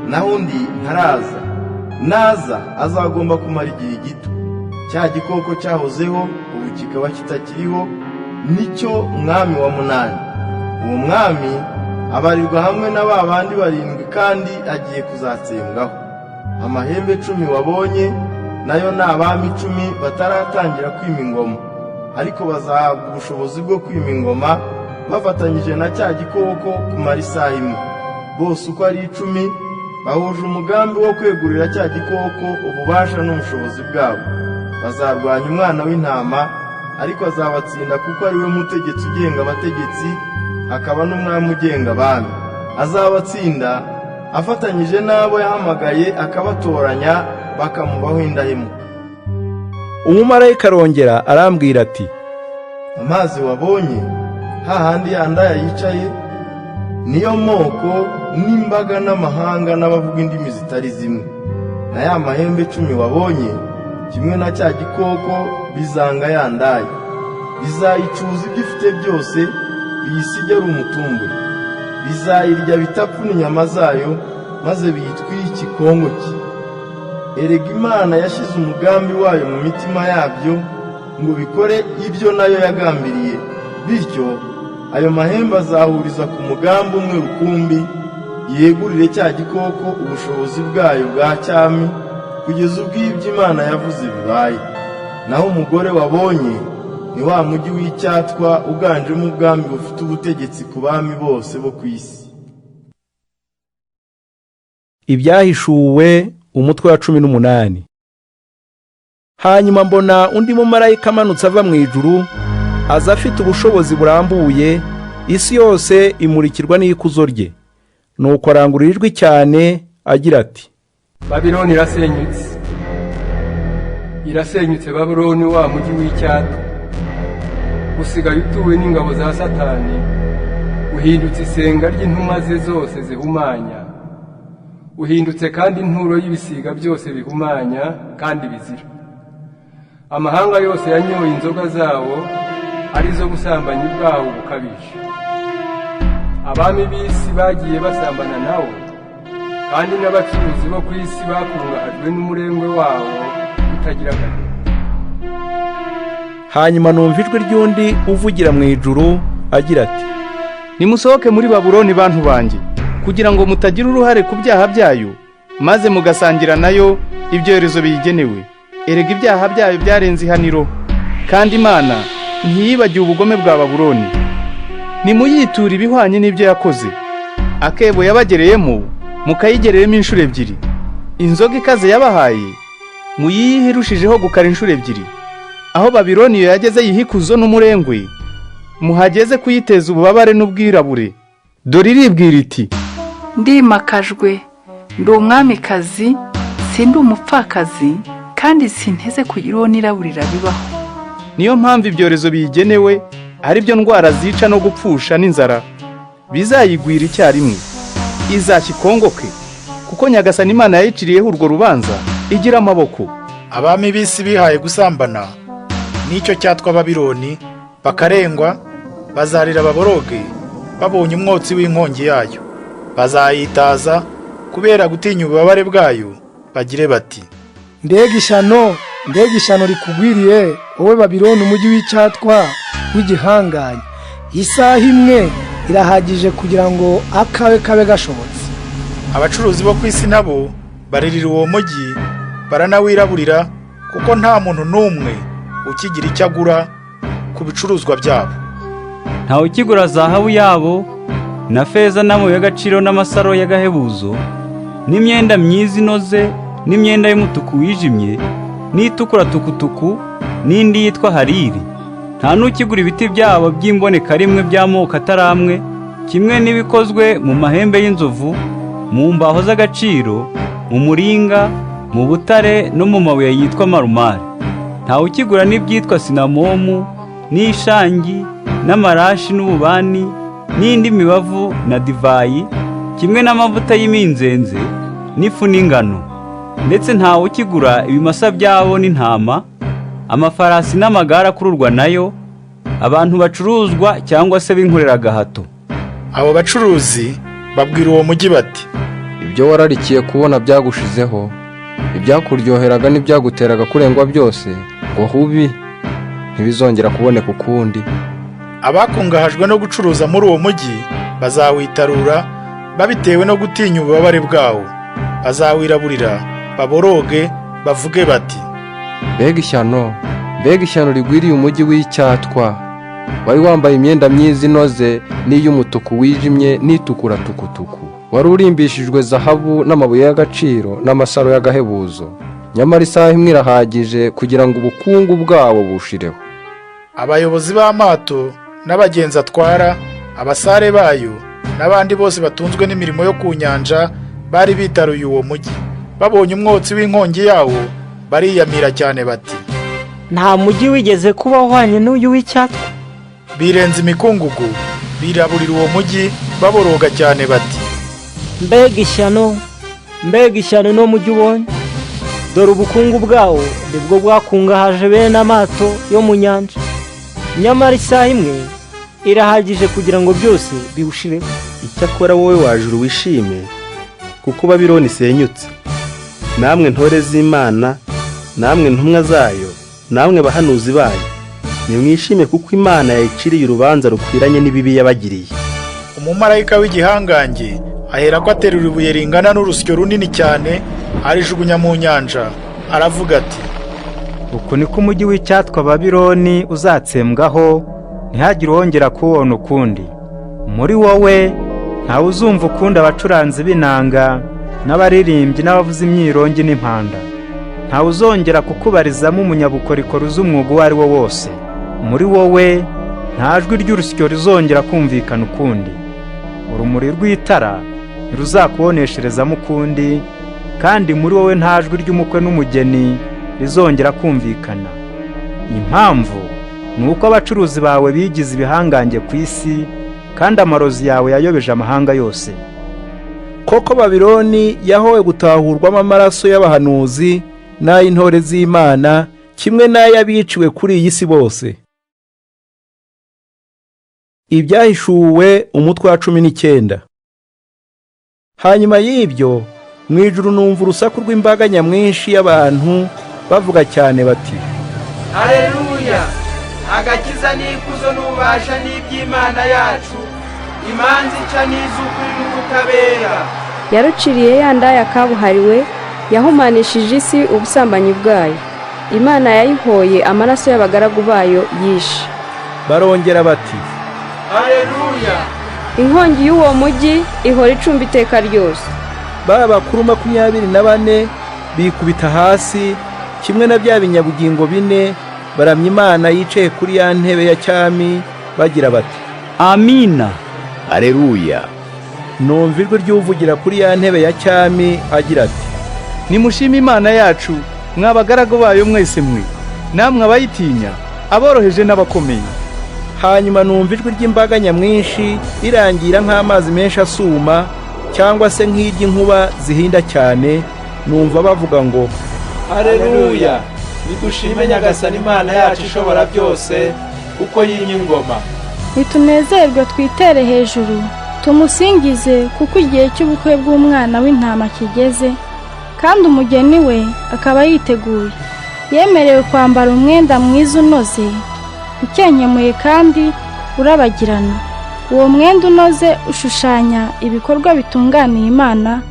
naho undi ntaraza. Naza azagomba kumara igihe gito. Cya gikoko cyahozeho ubu kikaba kitakiriho, nicyo mwami wa 8. Uwo mwami abarirwa hamwe na ba bandi 7 kandi agiye kuzatsembwaho. Amahembe 10 wabonye nayo ni abami 10 bataratangira kwima ingoma, ariko bazahabwa ubushobozi bwo kwima ingoma bafatanyije na cya gikoko kumara isaha imwe. Bose uko ari 10 bahuje umugambi wo kwegurira cya gikoko ububasha n'ubushobozi bwabo. Bazarwanya umwana w'intama, ariko azabatsinda kuko ari we mutegetsi ugenga abategetsi, akaba n'umwami ugenga abami. Azabatsinda afatanyije n'abo yahamagaye akabatoranya, bakamubaho indahemuka. Umumarayika arongera arambwira ati: Amazi wabonye hahandi ya ndaya yicaye, niyo moko n'imbaga n'amahanga n'abavuga indimi zitari zimwe. Na ya mahembe 10 wabonye kimwe na cya gikoko bizanga ya ndaya, bizayicuza ibyo ifite byose, biyisige ari umutumbure. Bizayirya bitapfuna inyama zayo, maze biyitwike ikikongo cye. Erega Imana yashyize umugambi wayo mu mitima yabyo ngo bikore ibyo nayo yagambiriye. Bityo ayo mahembe azahuriza ku mugambi umwe rukumbi, yegurire cya gikoko ubushobozi bwayo bwa cyami kugeza ubwo ibyo Imana yavuze bibaye. Naho umugore wabonye ni wa mujyi w'icyatwa uganjemo ubwami bufite ubutegetsi ku bami bose bo ku isi. Ibyahishuwe umutwe wa 18. Hanyuma mbona undi mumarayika amanutse ava mu ijuru, aza afite ubushobozi burambuye, isi yose imurikirwa n'ikuzo rye. Nuko arangurura ijwi cyane agira ati: Babiloni irasenyutse, irasenyutse Babuloni wa mujyi w'icyatwa, usigaye utuwe n'ingabo za Satani, uhindutse isenga ry'intumwa ze zose zihumanya, uhindutse kandi inturo y'ibisiga byose bihumanya kandi bizira. Amahanga yose yanyoye inzoga zawo, arizo busambanyi bwawo bukabije. Abami b'isi bagiye basambana nawo, kandi n'abacuruzi bo ku isi bakungahajwe n'umurengwe wawo utagira akagero. Hanyuma numva ijwi ry'undi uvugira mu ijuru agira ati: Nimusohoke muri Babuloni bantu banjye, kugira ngo mutagira uruhare ku byaha byayo, maze mugasangira nayo ibyorezo biyigenewe. Erega ibyaha byayo byarenze ihaniro, kandi Imana ntiyibagiwe ubugome bwa Babuloni. Nimuyiture ibihwanye n'ibyo yakoze. Akebo yabagereyemo mukayigereremo inshuro ebyiri, inzoga ikaze yabahaye muyihe irushijeho gukara inshuro ebyiri. Aho Babiloni yo yageze yihikuzo n'umurengwe, muhageze kuyiteza ububabare n'ubwirabure. Dore iribwira iti: Ndimakajwe, ndi umwamikazi, sindi umupfakazi, kandi sinteze kugira uwo niraburira bibaho. Niyo mpamvu ibyorezo biyigenewe ari byo ndwara zica no gupfusha n'inzara bizayigwira icyarimwe, izashya ikongoke, kuko Nyagasani Imana yayiciriyeho urwo rubanza igira amaboko. Abami b'isi bihaye gusambana n'icyo cyatwa Babiloni bakarengwa, bazarira baboroge babonye umwotsi w'inkongi yayo. Bazayitaza kubera gutinya ububabare bwayo, bagire bati: Mbega ishyano, mbega ishyano rikugwiriye wowe Babiloni, umujyi w'icyatwa w'igihanganye! Isaha imwe irahagije kugira ngo akawe kabe gashobotse. Abacuruzi bo ku isi nabo baririra uwo mujyi, baranawiraburira, kuko nta muntu n'umwe ukigira icyo agura ku bicuruzwa byabo. Ntawe ukigura zahabu yabo na feza n'amabuye y'agaciro n'amasaro y'agahebuzo n'imyenda myiza inoze n'imyenda y'umutuku wijimye n'itukura tukutuku n'indi yitwa hariri. Nta n'ukigura ibiti byabo by'imbonekarimwe by'amoko ataramwe, kimwe n'ibikozwe mu mahembe y'inzovu, mu mbaho z'agaciro, mu muringa, mu butare no mu mabuye yitwa marumari. Ntawe ukigura n'ibyitwa sinamomu n'ishangi n'amarashi n'ububani n'indi mibavu na divayi, kimwe n'amavuta y'iminzenze n'ifu n'ingano. Ndetse ntawe ukigura ibimasa byabo n'intama, amafarasi n'amagare akururwa nayo, abantu bacuruzwa cyangwa se b'inkorera gahato. Abo bacuruzi babwira uwo mujyi bati: Ibyo wararikiye kubona byagushizeho, ibyakuryoheraga n'ibyaguteraga kurengwa byose ngo hubi, ntibizongera kuboneka ukundi. Abakungahajwe no gucuruza muri uwo mujyi bazawitarura babitewe no gutinya ububabare bwawo, bazawiraburira baboroge bavuge bati: Mbega ishyano, mbega ishyano rigwiriye umujyi w'icyatwa, wari wambaye imyenda myiza inoze n'iy'umutuku wijimye n'itukura tukutuku, wari urimbishijwe zahabu n'amabuye y'agaciro n'amasaro y'agahebuzo, nyamara isaha imwe irahagije kugira ngo ubukungu bwabo bushireho. Abayobozi b'amato n'abagenzi atwara, abasare bayo n'abandi bose batunzwe n'imirimo yo ku nyanja bari bitaruye uwo mujyi. Babonye umwotsi w'inkongi yawo bariyamira cyane bati: Nta mujyi wigeze kuba uhwanye n'uyu w'icyatwa. Birenze imikungugu, biraburira uwo mujyi baboroga cyane bati: Mbega ishyano, mbega ishyano no mujyi ubonye! Dore ubukungu bwawo nibwo bwakungahaje bene amato yo mu nyanja, nyamara isaha imwe irahagije kugira ngo byose biwushireho. Icyakora wowe wajuru wishime, kuko Babiloni isenyutse. Namwe ntore z'Imana, namwe ntumwa zayo, namwe bahanuzi bayo, nimwishime kuko Imana yayiciriye urubanza rukwiranye n'ibibi yabagiriye. Umumarayika w'igihangange Aherako aterura ibuye ringana n'urusyo runini cyane, arijugunya mu nyanja, aravuga ati: Uku niko umujyi w'icyatwa Babiloni uzatsembwaho, ntihagire uwongera kuwubona ukundi. Muri wowe ntawe uzumva ukundi abacuranzi b'inanga n'abaririmbyi n'abavuza imyirongi n'impanda. Ntawe uzongera kukubarizamo umunyabukorikori uzi umwuga uwo ari wo wose. Muri wowe nta jwi ry'urusyo rizongera kumvikana ukundi. Urumuri rw'itara ntiruzakubonesherezamo ukundi, kandi muri wowe nta jwi ry'umukwe n'umugeni rizongera kumvikana. Impamvu ni uko abacuruzi bawe bigize ibihangange ku isi, kandi amarozi yawe yayobeje amahanga yose. Koko Babiloni yahowe gutahurwamo amaraso y'abahanuzi n'ay'intore z'Imana, kimwe n'ay'abiciwe kuri iyi si bose. Ibyahishuwe umutwe wa 19. Hanyuma y'ibyo mu ijuru numva urusaku rw'imbaga nyamwinshi y'abantu bavuga cyane bati: Haleluya! Agakiza n'ikuzo n'ububasha n'iby'Imana yacu, imanza ica n'iz'ukuri n'ubutabera. Yaruciriye ya ndaya kabuhariwe, yahumanishije isi ubusambanyi bwayo. Imana yayihoye amaraso y'abagaragu bayo yishe. Barongera bati: Haleluya! Inkongi y'uwo mujyi ihora icumba iteka ryose. Ba bakuru 24 bikubita hasi kimwe na bya binyabugingo bine, baramya Imana yicaye kuri ya ntebe ya cyami, bagira bati: Amina, Aleluya. Numva ijwi ry'uvugira kuri ya ntebe ya cyami agira ati: Nimushime Imana yacu, mwabagaragu bayo mwese mwe, namwe abayitinya, aboroheje n'abakomeye. Hanyuma numva ijwi ry'imbaga nyamwinshi rirangira nk'amazi menshi asuma, cyangwa se nk'iry'inkuba zihinda cyane. Numva bavuga ngo: Haleluya! Nidushime Nyagasani Imana yacu ishobora byose, kuko yimye ingoma. Nitunezerwe twitere hejuru, tumusingize, kuko igihe cy'ubukwe bw'umwana w'intama kigeze, kandi umugeni we akaba yiteguye. Yemerewe kwambara umwenda mwiza unoze, ukenkemuye kandi urabagirana. Uwo mwenda unoze ushushanya ibikorwa bitunganiye Imana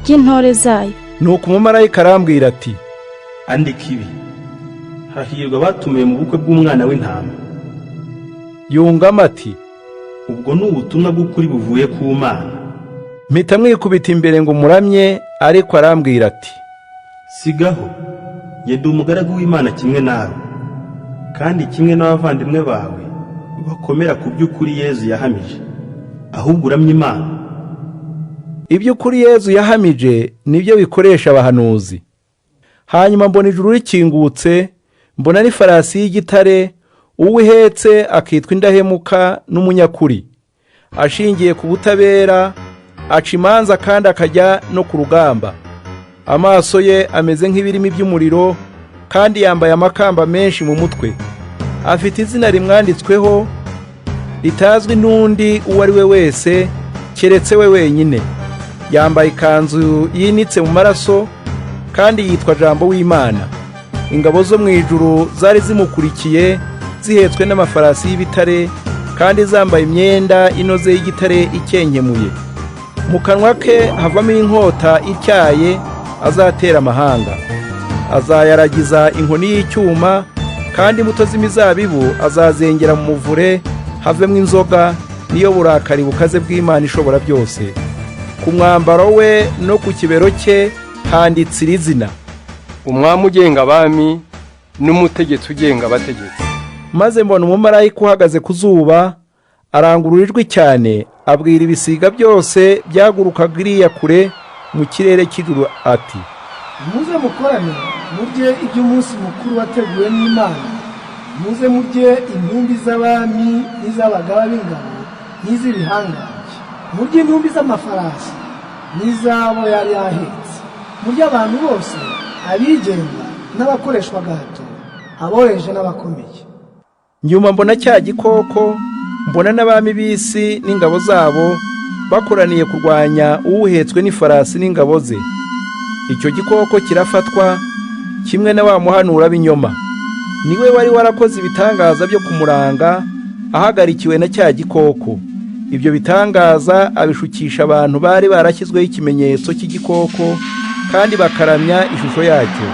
by'intore zayo. Nuko umumarayika arambwira ati: Andika ibi: hahirwa abatumiwe mu bukwe bw'umwana w'intama. Yungamo ati: Ubwo ni ubutumwa bw'ukuri buvuye ku Mana. Mpita mwikubita imbere ngo muramye, ariko arambwira ati: Sigaho, njye ndi umugaragu w'Imana kimwe nawe, kandi kimwe n'abavandimwe bawe bakomera ku by'ukuri Yezu yahamije. Ahubwo uramye Imana. Iby'ukuri Yezu yahamije nibyo bikoresha abahanuzi. Hanyuma mbona ijuru rikingutse, mbona n'ifarasi y'igitare, uwihetse akitwa Indahemuka n'Umunyakuri. Ashingiye ku butabera, aca imanza kandi akajya no ku rugamba. Amaso ye ameze nk'ibirimi by'umuriro, kandi yambaye amakamba menshi mu mutwe. Afite izina rimwanditsweho ritazwi n'undi uwo ari we wese keretse we wenyine. Yambaye ikanzu yinitse mu maraso, kandi yitwa Jambo w'Imana. Ingabo zo mu ijuru zari zimukurikiye, zihetswe n'amafarasi y'ibitare, kandi zambaye imyenda inoze y'igitare ikenkemuye. Mu kanwa ke havamo inkota ityaye azatera amahanga. Azayaragiza inkoni y'icyuma, kandi imbuto z'imizabibu azazengera mu muvure havemo inzoga, niyo burakari bukaze bw'Imana ishobora byose. Ku mwambaro we no ku kibero cye handitse iri zina: Umwami ugenga abami n'umutegetsi ugenga abategetsi. Maze mbona umumarayika uhagaze ku zuba, arangurura ijwi cyane, abwira ibisiga byose byagurukaga iriya kure mu kirere cy'ijuru ati: Muze mukorane murye iby'umunsi mukuru wateguwe n'Imana, muze murye intumbi z'abami n'iz'abagaba b'ingabo n'iz'ibihangange, murye intumbi z'amafarasi n'iz'abo yari ahetse, murye abantu bose, abigenga n'abakoreshwa gahato, aboroheje n'abakomeye. Nyuma mbona cya gikoko, mbona n'abami b'isi n'ingabo zabo bakoraniye kurwanya uwuhetswe n'ifarasi n'ingabo ze. Icyo gikoko kirafatwa kimwe na wa muhanura b'inyoma, niwe wari warakoze ibitangaza byo kumuranga ahagarikiwe na cya gikoko. Ibyo bitangaza abishukisha abantu bari barashyizweho ikimenyetso cy'igikoko kandi bakaramya ishusho yacyo.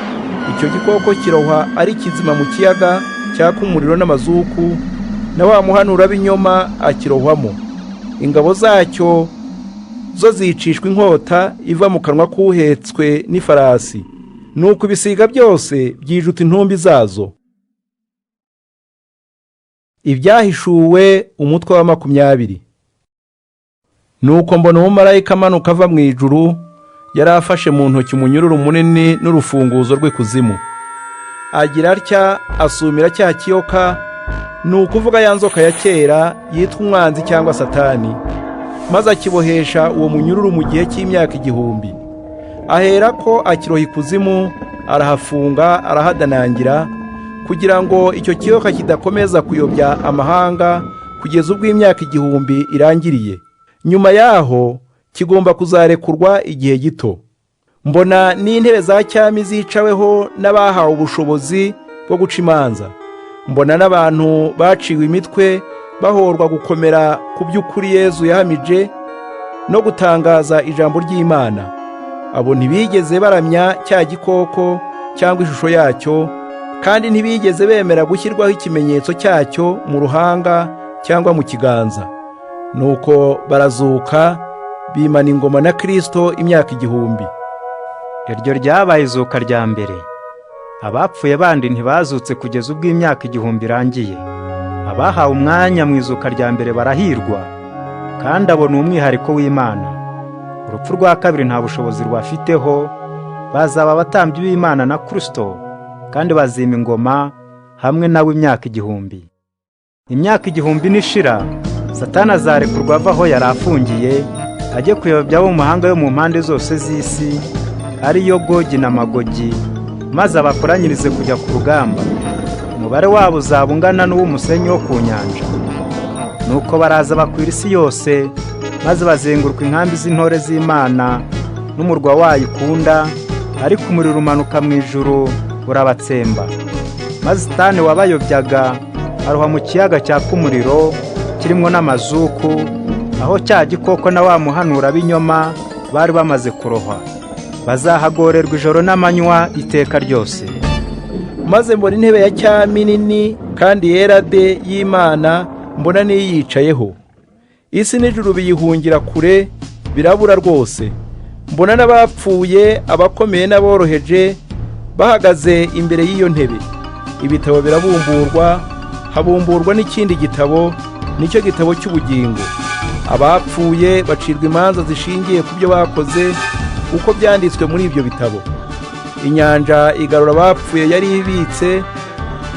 Icyo gikoko kirohwa ari kizima mu kiyaga cyaka umuriro n'amazuku, na wa muhanura w'ibinyoma akirohwamo. Ingabo zacyo zo zicishwa inkota iva mu kanwa k'uhetswe n'ifarasi. Nuko ibisiga byose byijuta intumbi zazo. Ibyahishuwe umutwe wa 20. Nuko mbona umumarayika amanuka ava mu ijuru, yari afashe mu ntoki umunyururu munini n'urufunguzo rw'ikuzimu. Agira atya asumira cya kiyoka, ni ukuvuga ya nzoka ya kera yitwa umwanzi cyangwa Satani, maze akibohesha uwo munyururu mu gihe cy'imyaka 1000. Aherako akiroha ikuzimu, arahafunga, arahadanangira, kugira ngo icyo kiyoka kidakomeza kuyobya amahanga kugeza ubwo imyaka 1000 irangiriye. Nyuma yaho kigomba kuzarekurwa igihe gito. Mbona n'intebe za cyami zicaweho n'abahawe ubushobozi bwo guca imanza. Mbona n'abantu baciwe imitwe bahorwa gukomera ku by'ukuri Yezu yahamije no gutangaza ijambo ry'Imana. Abo ntibigeze baramya cya gikoko cyangwa ishusho yacyo, kandi ntibigeze bemera gushyirwaho ikimenyetso cyacyo mu ruhanga cyangwa mu kiganza. Nuko barazuka bimana ingoma na Kristo imyaka 1000. Iryo ryabaye izuka rya mbere. Abapfuye bandi ntibazutse kugeza ubwo imyaka 1000 irangiye. Abahawe umwanya mu izuka rya mbere barahirwa, kandi abona umwihariko w'Imana. Urupfu rwa kabiri nta bushobozi rwafiteho, bazaba abatambyi b'Imana na Kristo, kandi bazima ingoma hamwe nawe imyaka 1000. Imyaka 1000 nishira, Satani azarekurwa ava aho yari afungiye, ajye kuyobya abo mu mahanga yo mu mpande zose z'isi, ariyo Gogi na Magogi, maze abakoranyirize kujya ku rugamba. Umubare wabo uzaba ungana n'uw'umusenyi wo ku nyanja. Nuko baraza bakwira isi yose, maze bazenguruka inkambi z'intore z'Imana n'umurwa wayo ikunda, ariko umuriro umanuka mu ijuru urabatsemba. Maze Satani wabayobyaga aroha mu kiyaga cyaka umuriro kirimo n'amazuku, aho cya gikoko na wa muhanura b'inyoma bari bamaze kurohwa. Bazahagorerwa ijoro n'amanywa iteka ryose. Maze mbona intebe ya cyami nini kandi yera de y'Imana, mbona n'iyicayeho. Isi n'ijuru biyihungira kure, birabura rwose. Mbona n'abapfuye, abakomeye n'aboroheje, bahagaze imbere y'iyo ntebe. Ibitabo birabumburwa, habumburwa n'ikindi gitabo, nicyo gitabo cy'ubugingo. Abapfuye bacirwa imanza zishingiye ku byo bakoze, uko byanditswe muri ibyo bitabo. Inyanja igarura abapfuye yari ibitse,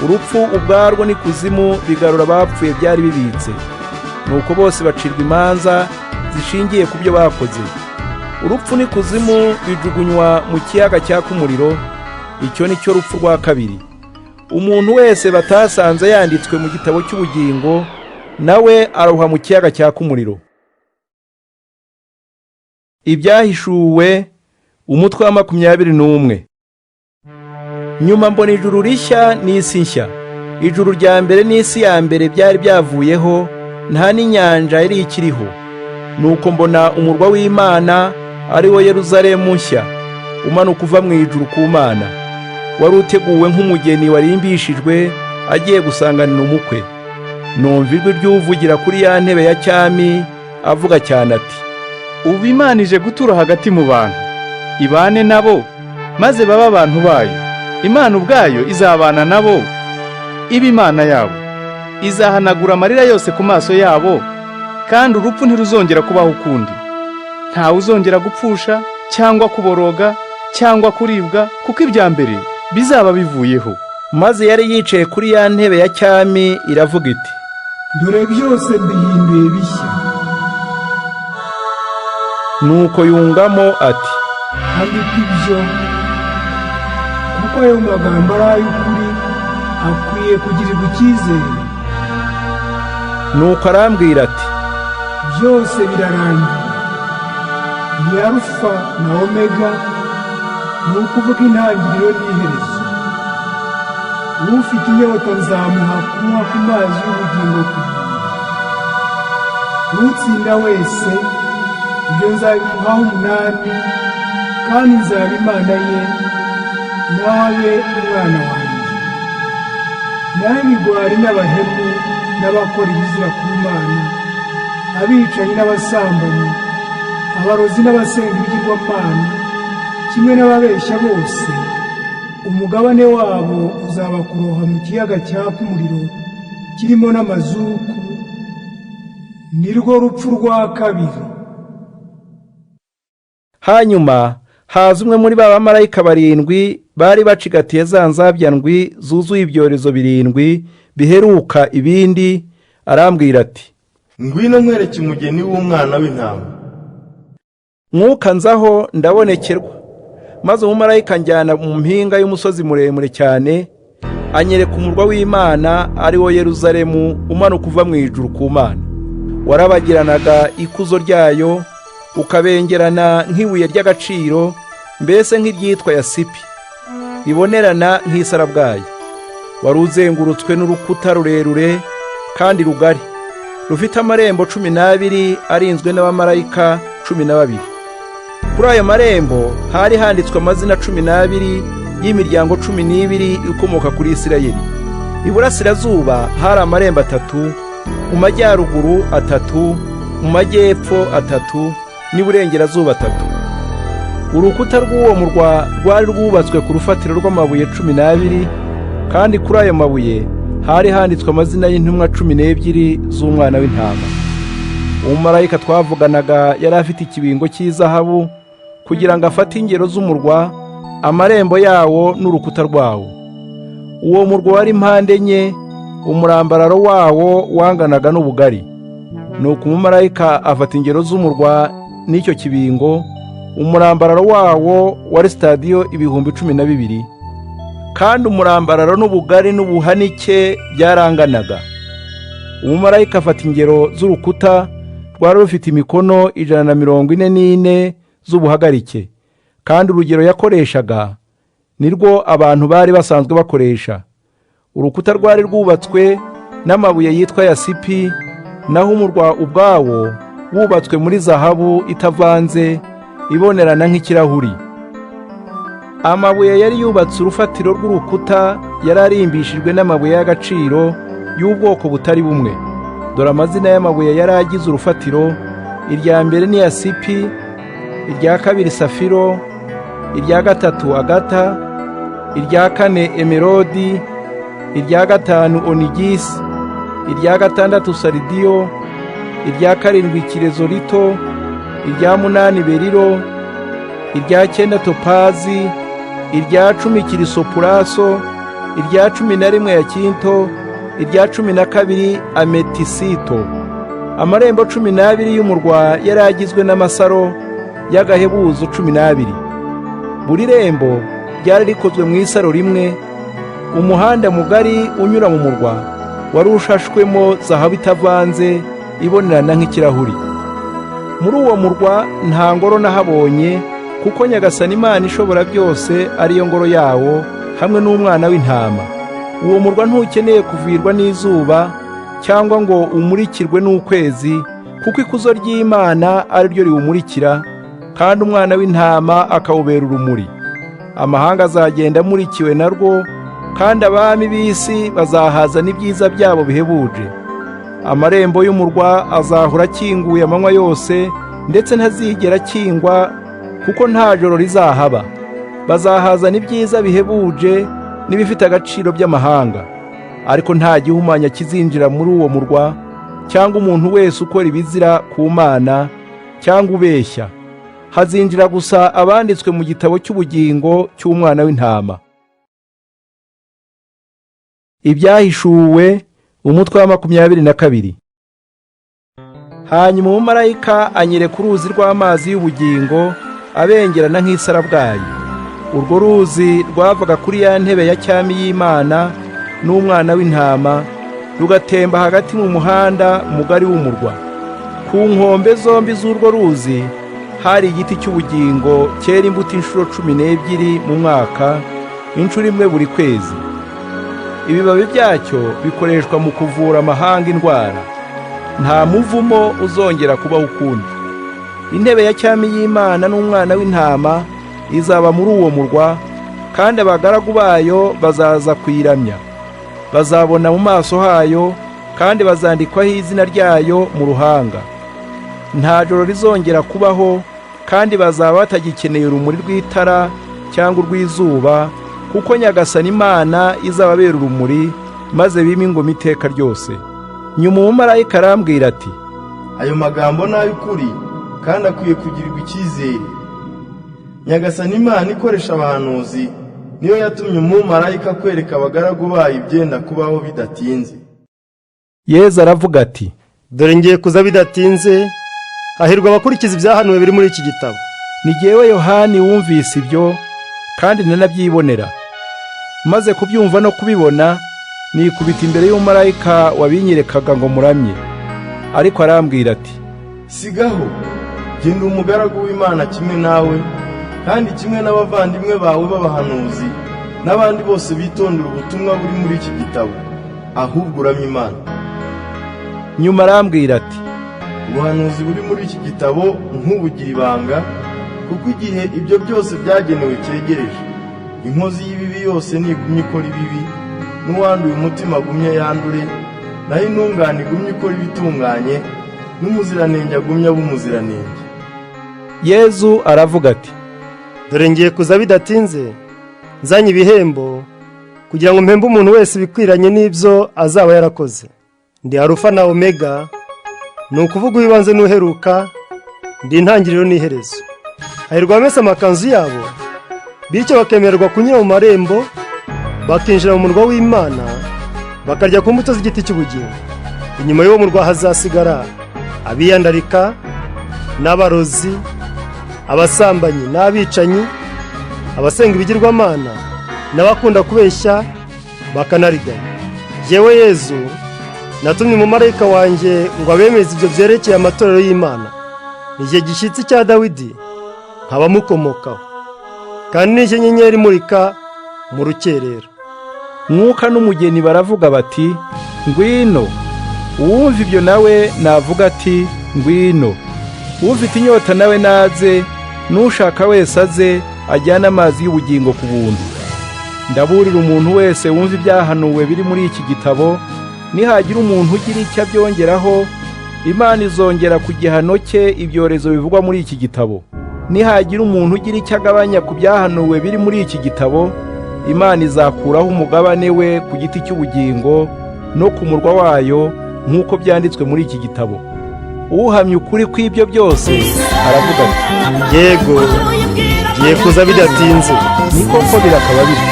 urupfu ubwarwo n'ikuzimu bigarura abapfuye byari bibitse. Nuko bose bacirwa imanza zishingiye ku byo bakoze. Urupfu n'ikuzimu bijugunywa mu kiyaga cyaka umuriro, icyo ni cyo rupfu rwa kabiri. Umuntu wese batasanze yanditswe mu gitabo cy'ubugingo, nawe arohwa mu kiyaga cyaka umuriro. Ibyahishuwe umutwe wa 21. Nyuma mbona ijuru rishya n'isi nshya. Ijuru rya mbere n'isi ya mbere byari byavuyeho, nta n'inyanja yari ikiriho. Nuko mbona umurwa w'Imana ari wo Yeruzalemu nshya, umanuka uva mu ijuru ku Mana. Wari uteguwe nk'umugeni warimbishijwe agiye gusanganira umukwe. Numva ijwi ry'uvugira kuri ya ntebe ya cyami avuga cyane ati: Ubu Imana ije gutura hagati mu bantu, ibane nabo, maze babe abantu bayo. Imana ubwayo izabana nabo, ibe Imana yabo. Izahanagura amarira yose ku maso yabo, kandi urupfu ntiruzongera kubaho ukundi. Ntawe uzongera gupfusha cyangwa kuboroga cyangwa kuribwa, kuko ibya mbere bizaba bivuyeho. Maze yari yicaye kuri ya ntebe ya cyami iravuga iti: Dore byose mbihinduye bishya. Nuko yungamo ati: Andika ibyo, kuko ayo magambo ari ay'ukuri, akwiye kugirirwa icyizere. Nuko arambwira ati: Byose birarangiye. Ni Alufa na Omega, ni ukuvuga intangiriro n'iherezo. Ufite inyota nzamuha kunywa ku mazi y'ubugingo ku buntu. Utsinda wese ibyo nzabimuhaho umunani, kandi nzaba Imana ye, nawe abe umwana wanjye. Naho ibigwari n'abahemu n'abakora ibizira ku Mana, abicanyi n'abasambanyi, abarozi n'abasenga ibigirwamana, kimwe n'ababeshya bose, umugabane wabo uzaba kuroha mu kiyaga cyaka umuriro kirimo n'amazuku, nirwo rupfu rwa kabiri. Hanyuma haza umwe muri ba bamarayika barindwi bari bacigatiye za nzabya ndwi zuzuye ibyorezo birindwi biheruka ibindi, arambwira ati: "Ngwino nkwereke umugeni w'umwana w'intama." Mwuka nzaho ndabonekerwa, maze umumarayika njyana mu mpinga y'umusozi muremure cyane, anyereka umurwa w'Imana ari wo Yeruzalemu umanuka uva mu ijuru ku Mana. Warabagiranaga ikuzo ryayo, ukabengerana nk'ibuye ry'agaciro, mbese nk'iryitwa yasipi, ribonerana nk'isarabwayi. Wari uzengurutswe n'urukuta rurerure kandi rugari, rufite amarembo 12 arinzwe n'abamarayika 12. Kuri ayo marembo hari handitswe amazina 12 y'imiryango 12 ikomoka kuri Isirayeli. Iburasirazuba hari amarembo 3, mu majyaruguru 3, mu majyepfo 3, n'iburengerazuba 3. Urukuta rw'uwo murwa rwari rwubatswe ku rufatiro rw'amabuye 12, kandi kuri ayo mabuye hari handitswe amazina y'intumwa 12 z'umwana w'intama. Umumarayika twavuganaga yari afite ikibingo cy'izahabu kugira ngo afate ingero z'umurwa, amarembo yawo n'urukuta rwawo. Uwo murwa wari impande enye, umurambararo wawo wanganaga n'ubugari. Nuko umumarayika afata ingero z'umurwa n'icyo kibingo, umurambararo wawo wari sitadiyo 12,000, kandi umurambararo n'ubugari n'ubuhanike byaranganaga. Umumarayika afata ingero z'urukuta rwari rufite imikono 144 z'ubuhagarike, kandi urugero yakoreshaga nirwo abantu bari basanzwe bakoresha. Urukuta rwari rwubatswe n'amabuye yitwa yasipi, naho umurwa ubwawo wubatswe muri zahabu itavanze ibonerana nk'ikirahuri. Amabuye yari yubatse urufatiro rw'urukuta yari arimbishijwe n'amabuye y'agaciro y'ubwoko butari bumwe. Dore amazina y'amabuye yari agize urufatiro: irya mbere ni yasipi, irya kabiri safiro, irya gatatu agata, irya kane emerodi, irya gatanu onigisi, irya gatandatu saridiyo, irya karindwi kirezorito, irya munani beriro, irya cyenda topazi, irya 10 kirisopuraso, irya 11 yakinto, irya 12 ametisito. Amarembo 12 y'umurwa yari agizwe n'amasaro y'agahebuzo 12. Buri rembo ryari rikozwe mu isaro rimwe. Umuhanda mugari unyura mu murwa wari ushashwemo zahabu itavanze ibonerana nk'ikirahuri. Muri uwo murwa nta ngoro nahabonye, kuko Nyagasani Imana ishobora byose ariyo ngoro yawo hamwe n'umwana w'intama. Uwo murwa ntukeneye kuvirwa n'izuba cyangwa ngo umurikirwe n'ukwezi, kuko ikuzo ry'Imana ari ryo riwumurikira, kandi umwana w'intama akawubera urumuri. Amahanga azagenda amurikiwe narwo, kandi abami b'isi bazahaza n'ibyiza byabo bihebuje. Amarembo y'umurwa azahora akinguye amanywa yose, ndetse ntazigera akingwa, kuko nta joro rizahaba. Bazahaza n'ibyiza bihebuje n'ibifite agaciro by'amahanga. Ariko nta gihumanya kizinjira muri uwo murwa, cyangwa umuntu wese ukora ibizira ku Mana cyangwa ubeshya. Hazinjira gusa abanditswe mu gitabo cy'ubugingo cy'umwana w'intama. Ibyahishuwe umutwe wa 22. Hanyuma umumarayika anyereka uruzi rw'amazi y'ubugingo abengerana nk'isarabwayi. Urwo ruzi rwavaga kuri ya ntebe ya cyami y'Imana n'umwana w'intama, rugatemba hagati mu muhanda mugari w'umurwa. Ku nkombe zombi z'urwo ruzi hari igiti cy'ubugingo cyera imbuto inshuro 12 mu mwaka, inshuro imwe buri kwezi. Ibibabi byacyo bikoreshwa mu kuvura amahanga indwara. Nta muvumo uzongera kubaho ukundi. Intebe ya cyami y'Imana n'Umwana w'Intama izaba muri uwo murwa, kandi abagaragu bayo bazaza kuyiramya. Bazabona mu maso hayo, kandi bazandikwaho izina ryayo mu ruhanga. Nta joro rizongera kubaho, kandi bazaba batagikeneye urumuri rw'itara cyangwa urw'izuba, kuko Nyagasani Imana izababera urumuri, maze bime ingoma iteka ryose. Nyuma umumarayika arambwira ati: Ayo magambo ni ay'ukuri kandi akwiye kugirirwa icyizere. Nyagasani Imana ikoresha abahanuzi niyo yatumye umumarayika kwereka abagaragu bayo ibyenda kubaho bidatinze. Yezu aravuga ati: Dore ngiye kuza bidatinze, hahirwa abakurikiza ibyahanuwe biri muri iki gitabo. Ni jyewe Yohani wumvise ibyo kandi nanabyibonera. Maze kubyumva no kubibona, nikubita imbere y'umumarayika wabinyerekaga ngo muramye. Ariko arambwira ati: Sigaho, genda umugaragu w'Imana kimwe nawe, kandi kimwe n'abavandimwe bawe b'abahanuzi n'abandi bose bitondera ubutumwa buri muri iki gitabo, ahubwo uramye Imana. Nyuma arambwira ati: Ubuhanuzi buri muri iki gitabo ntubugira ibanga, kuko igihe ibyo byose byagenewe cyegereje. Inkozi y'ibibi yose nigumye ikora ibibi, n'uwanduye umutima agumye yandure, naho intungane igumye ikora ibitunganye, n'umuziranenge agumye aba umuziranenge. Yezu aravuga ati: Dore ngiye kuza bidatinze, nzanye ibihembo kugira ngo mpembe umuntu wese ibikwiranye n'ibyo azaba yarakoze. Ndi Alufa na Omega, ni ukuvuga uw'ibanze n'uheruka, ndi intangiriro n'iherezo. Hahirwa abamesa amakanzu yabo, bityo bakemererwa kunyura mu marembo, bakinjira mu murwa w'Imana, bakarya ku mbuto z'igiti cy'ubugingo. Inyuma y'uwo murwa hazasigara abiyandarika n'abarozi, abasambanyi n'abicanyi, abasenga ibigirwamana n'abakunda kubeshya bakanariganya. Jyewe Yezu natumye umumarayika wanjye ngo abemeze ibyo byerekeye amatorero y'Imana. Ni igihe gishyitsi cya Dawidi, nkabamukomokaho, kandi ni nyenyeri imurika mu rukerera. Mwuka n'umugeni baravuga bati: Ngwino. Uwumva ibyo nawe navuga ati: Ngwino. Ufite inyota nawe naze, n'ushaka wese aze, ajyane amazi y'ubugingo ku buntu. Ndaburira umuntu wese wumva ibyahanuwe biri muri iki gitabo, nihagira umuntu ugira icyo abyongeraho, Imana izongera ku gihano cye ibyorezo bivugwa muri iki gitabo. Nihagira umuntu ugira icyo agabanya ku byahanuwe biri muri iki gitabo, Imana izakuraho umugabane we ku giti cy'ubugingo no ku murwa wayo, nk'uko byanditswe muri iki gitabo. Uhamya ukuri kw'ibyo byose aravuga ati: Yego, ngiye kuza bidatinze. Ni koko birakaba bityo.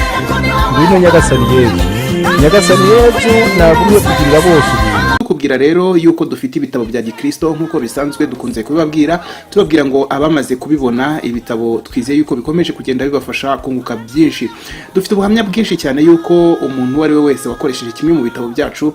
Ngwino Nyagasani Yezu. Nyagasani Yezu nagumye kugirira bose ubuntu. Tukubwira rero yuko dufite ibitabo bya Gikristo nk'uko bisanzwe dukunze kubibabwira, tubabwira ngo abamaze kubibona ibitabo twizeye yuko bikomeje kugenda bibafasha kunguka byinshi. Dufite ubuhamya bwinshi cyane yuko umuntu uwo ari we wese wakoresheje kimwe mu bitabo byacu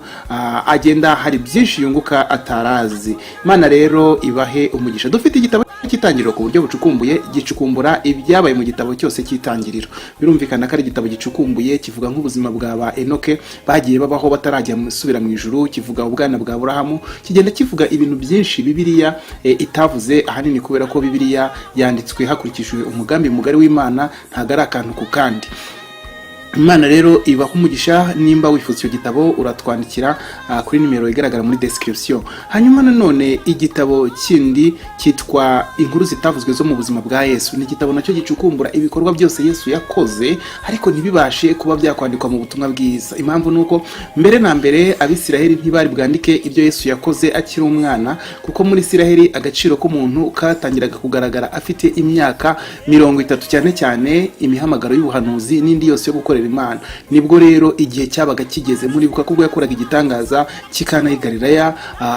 agenda hari byinshi yunguka atarazi. Imana rero ibahe umugisha. Dufite igitabo cy'itangiriro ku buryo bucukumbuye, gicukumbura ibyabaye mu gitabo cyose cy'itangiriro. Birumvikana ko ari igitabo gicukumbuye, kivuga nk'ubuzima bwa ba Enoke bagiye babaho batarajya subira mu ijuru, kivuga ubwana bwa Aburahamu, kigenda kivuga ibintu byinshi Bibiliya itavuze, ahanini kubera ko Bibiliya yanditswe hakurikijwe umugambi mugari w'Imana, ntago ari akantu ku kandi. Imana rero ibaha umugisha. Nimba wifuza icyo gitabo uratwandikira kuri nimero igaragara muri description. Hanyuma nanone igitabo kindi cyitwa Inkuru zitavuzwe zo mu buzima bwa Yesu, ni igitabo nacyo gicukumbura ibikorwa byose Yesu yakoze ariko ntibibashe kuba byakwandikwa mu butumwa bwiza. Impamvu ni uko mbere na mbere Abisiraheli ntibari bwandike ibyo Yesu yakoze akiri umwana, kuko muri Isiraheli agaciro k'umuntu katangiraga kugaragara afite imyaka 30, cyane cyane imihamagaro y'ubuhanuzi n'indi yose yo gukorera Imana. Nibwo rero igihe cyabaga kigeze. Muribuka ko ubwo yakoraga igitangaza cy'Ikana y'i Galilaya,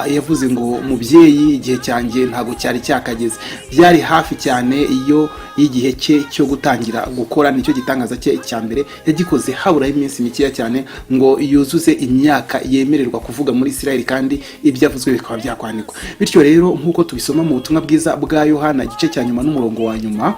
yavuze ngo mubyeyi igihe cyanjye ntago cyari cyakageze. Byari hafi cyane iyo igihe cye cyo gutangira gukora. Nicyo gitangaza cye cya mbere yagikoze haburaho iminsi mikeya cyane ngo yuzuze imyaka yemererwa kuvuga muri Isiraheli, kandi ibyo avuzwe bikaba byakwandikwa. Bityo rero nk'uko tubisoma mu butumwa bwiza bwa Yohana igice cya nyuma n'umurongo wa nyuma,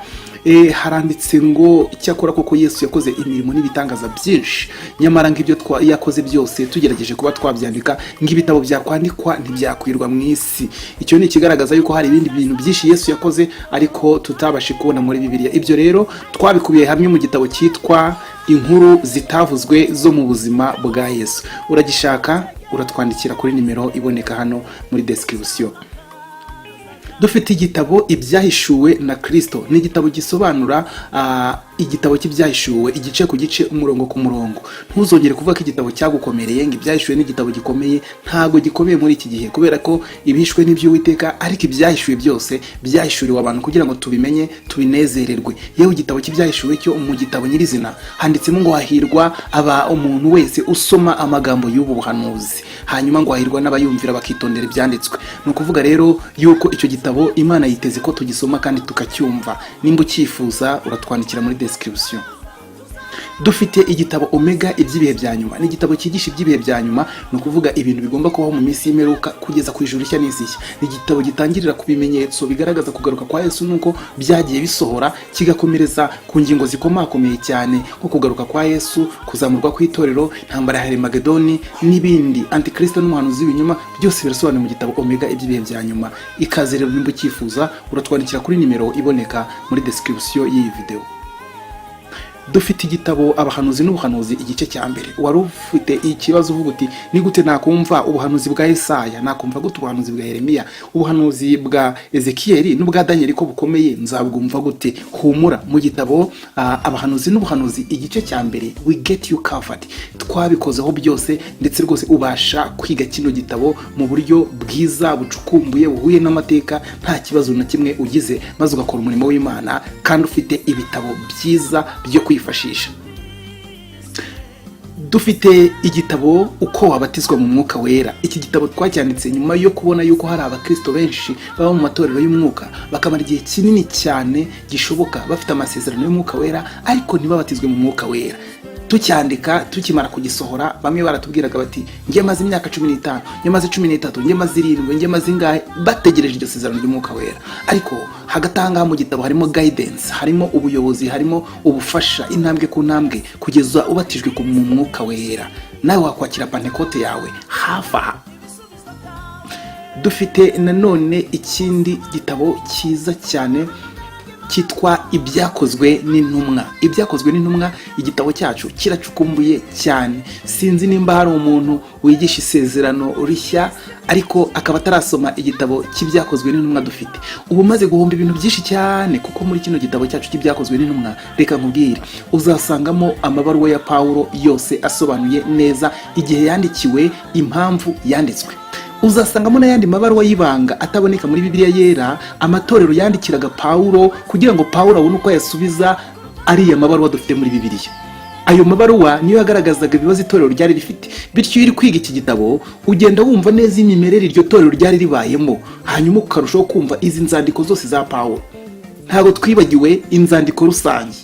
Haranditse ngo icyakora koko Yesu yakoze imirimo n'ibitangaza byinshi, nyamara ng'ibyo yakoze byose tugerageje kuba twabyandika, ng'ibitabo byakwandikwa ntibyakwirwa mu isi. Icyo ni ikigaragaza yuko hari ibindi bintu byinshi Yesu yakoze ariko tutabashe kubona muri Bibiliya. Ibyo rero twabikubiye hamwe mu gitabo cyitwa Inkuru Zitavuzwe zo mu Buzima bwa Yesu. Uragishaka, uratwandikira kuri nimero iboneka hano muri description. Dufite igitabo Ibyahishuwe na Kirisito. Ni igitabo gisobanura igitabo cy'Ibyahishuwe, igice ku gice, umurongo ku murongo. Ntuzongere kuvuga ko igitabo cyagukomereye, ngo Ibyahishuwe ni igitabo gikomeye. Ntabwo gikomeye muri iki gihe, kubera ko ibihishwe n'iby'Uwiteka, ariko ibyahishuwe byose byahishuriwe abantu kugira ngo tubimenye, tubinezererwe. Yewe, igitabo cy'Ibyahishuwe cyo, mu gitabo nyirizina handitsemo ngo hahirwa aba umuntu wese usoma amagambo y'ubu buhanuzi, hanyuma ngo hahirwa n'abayumvira bakitondera ibyanditswe. Ni ukuvuga rero yuko icyo gitabo Imana yiteze ko tugisoma kandi tukacyumva. Nimba ucyifuza, uratwandikira muri description. Dufite igitabo Omega, Iby'ibihe bya Nyuma. Ni igitabo cyigisha iby'ibihe bya nyuma, ni ukuvuga ibintu bigomba kubaho mu minsi y'imperuka kugeza ku ijuru rishya n'isi nshya. Ni igitabo gitangirira ku bimenyetso bigaragaza kugaruka kwa Yesu nuko byagiye bisohora, kigakomereza ku ngingo zikomakomeye cyane nko kugaruka kwa Yesu, kuzamurwa kw'itorero, intambara ya Harimagedoni n'ibindi, Antikristo n'umuhanuzi w'ibinyoma. Byose birasobanuye mu gitabo Omega, Iby'ibihe bya Nyuma. Ikaze rero, nimba ucyifuza uratwandikira kuri nimero iboneka muri description y'iyi video. Dufite igitabo Abahanuzi n'Ubuhanuzi, igice cya mbere. Wari ufite ikibazo uvuga uti: "Ni gute nakumva ubuhanuzi bwa Yesaya? Nakumva gute ubuhanuzi bwa Yeremiya, ubuhanuzi bwa Ezekiyeli n'ubwa Daniel ko bukomeye? Nzabwumva gute?" Humura, mu gitabo Abahanuzi n'Ubuhanuzi igice cya mbere, we get you covered. Twabikozeho byose, ndetse rwose ubasha kwiga kino gitabo mu buryo bwiza, bucukumbuye, buhuye n'amateka, nta kibazo na kimwe ugize, maze ugakora umurimo w'Imana kandi ufite ibitabo byiza byo kwifashisha. Dufite igitabo Uko Wabatizwa mu Mwuka Wera. Iki gitabo twacyanditse nyuma yo kubona yuko hari abakristo benshi baba mu matorero y'umwuka, bakamara igihe kinini cyane gishoboka bafite amasezerano y'Umwuka Wera, ariko ntibabatizwe mu Mwuka Wera. Tucyandika, tukimara kugisohora, bamwe baratubwiraga bati: "Njye maze imyaka 15, njye maze 13, njye maze 7, njye maze ingahe," bategereje iryo sezerano ry'Umwuka Wera. Ariko hagati aha ngaha mu gitabo harimo guidance, harimo ubuyobozi, harimo ubufasha, intambwe ku ntambwe, kugeza ubatijwe mu Mwuka Wera, nawe wakwakira Pantekote yawe hafi aha. Dufite nanone ikindi gitabo cyiza cyane cyitwa Ibyakozwe n'Intumwa. Ibyakozwe n'Intumwa, igitabo cyacu kiracukumbuye cyane. Sinzi nimba hari umuntu wigisha Isezerano Rishya ariko akaba atarasoma igitabo cy'Ibyakozwe n'Intumwa dufite. Uba umaze guhomba ibintu byinshi cyane, kuko muri kino gitabo cyacu cy'Ibyakozwe n'Intumwa, reka nkubwire, uzasangamo amabaruwa ya Pawulo yose asobanuye neza igihe yandikiwe, impamvu yanditswe. Uzasangamo n'ayandi mabaruwa y'ibanga ataboneka muri Bibiliya Yera, amatorero yandikiraga Pawulo kugira ngo Pawulo abone uko ayasubiza ariya mabaruwa dufite muri Bibiliya. Ayo mabaruwa niyo yagaragazaga ibibazo itorero ryari rifite. Bityo iyo uri kwiga iki gitabo, ugenda wumva neza imimerere iryo torero ryari ribayemo, hanyuma ukarushaho kumva izi nzandiko zose za Pawulo. Ntabwo twibagiwe inzandiko rusange,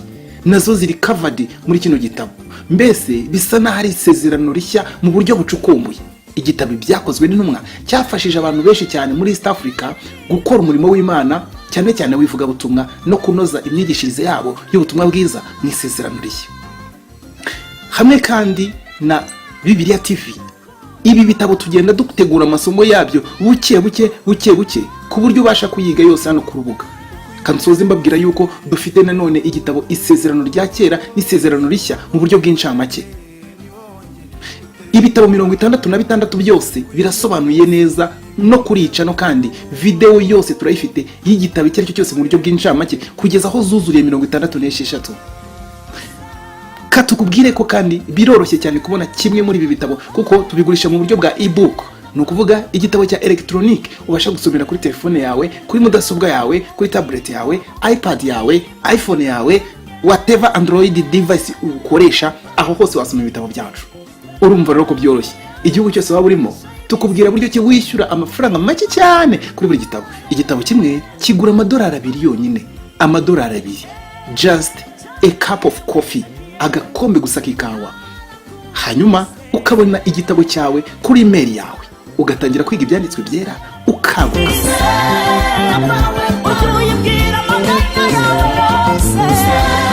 nazo ziri covered muri kino gitabo. Mbese bisa n'aho ari Isezerano Rishya mu buryo bucukumbuye. Igitabo Ibyakozwe n'Intumwa cyafashije abantu benshi cyane muri East Africa gukora umurimo w'Imana, cyane cyane w'ivugabutumwa, no kunoza imyigishirize yabo y'ubutumwa bwiza mu Isezerano Rishya. Hamwe kandi na Bibiliya TV, ibi bitabo tugenda dutegura amasomo yabyo buke buke, buke buke, ku buryo ubasha kuyiga yose hano ku rubuga. Kansoze mbabwira yuko dufite nanone igitabo Isezerano rya Kera n'Isezerano Rishya mu buryo bw'incamake. Ibitabo 66 byose birasobanuye neza no kurica no kandi videwo yose turayifite y'igitabo icyo ari cyo cyose mu buryo bw'incamake, kugeza aho zuzuriye 66. Katukubwire ko kandi biroroshye cyane kubona kimwe muri ibi bitabo, kuko tubigurisha mu buryo bwa ebook, ni ukuvuga igitabo cya elegitoronike ubasha gusomera kuri telefone yawe, kuri mudasobwa yawe, kuri tablet yawe, iPad yawe, iPhone yawe, whatever Android device ukoresha, aho hose wasoma ibitabo byacu. Urumva rero ko byoroshye. Igihugu cyose waba urimo, tukubwira buryo ki wishyura amafaranga make cyane kuri buri gitabo. Igitabo kimwe kigura amadolari 2 yonyine, amadolari 2, just a cup of coffee, agakombe gusa k'ikawa, hanyuma ukabona igitabo cyawe kuri email yawe, ugatangira kwiga Ibyanditswe Byera, ukanguka. Ujye uyibwira amaganya yawe. Yose.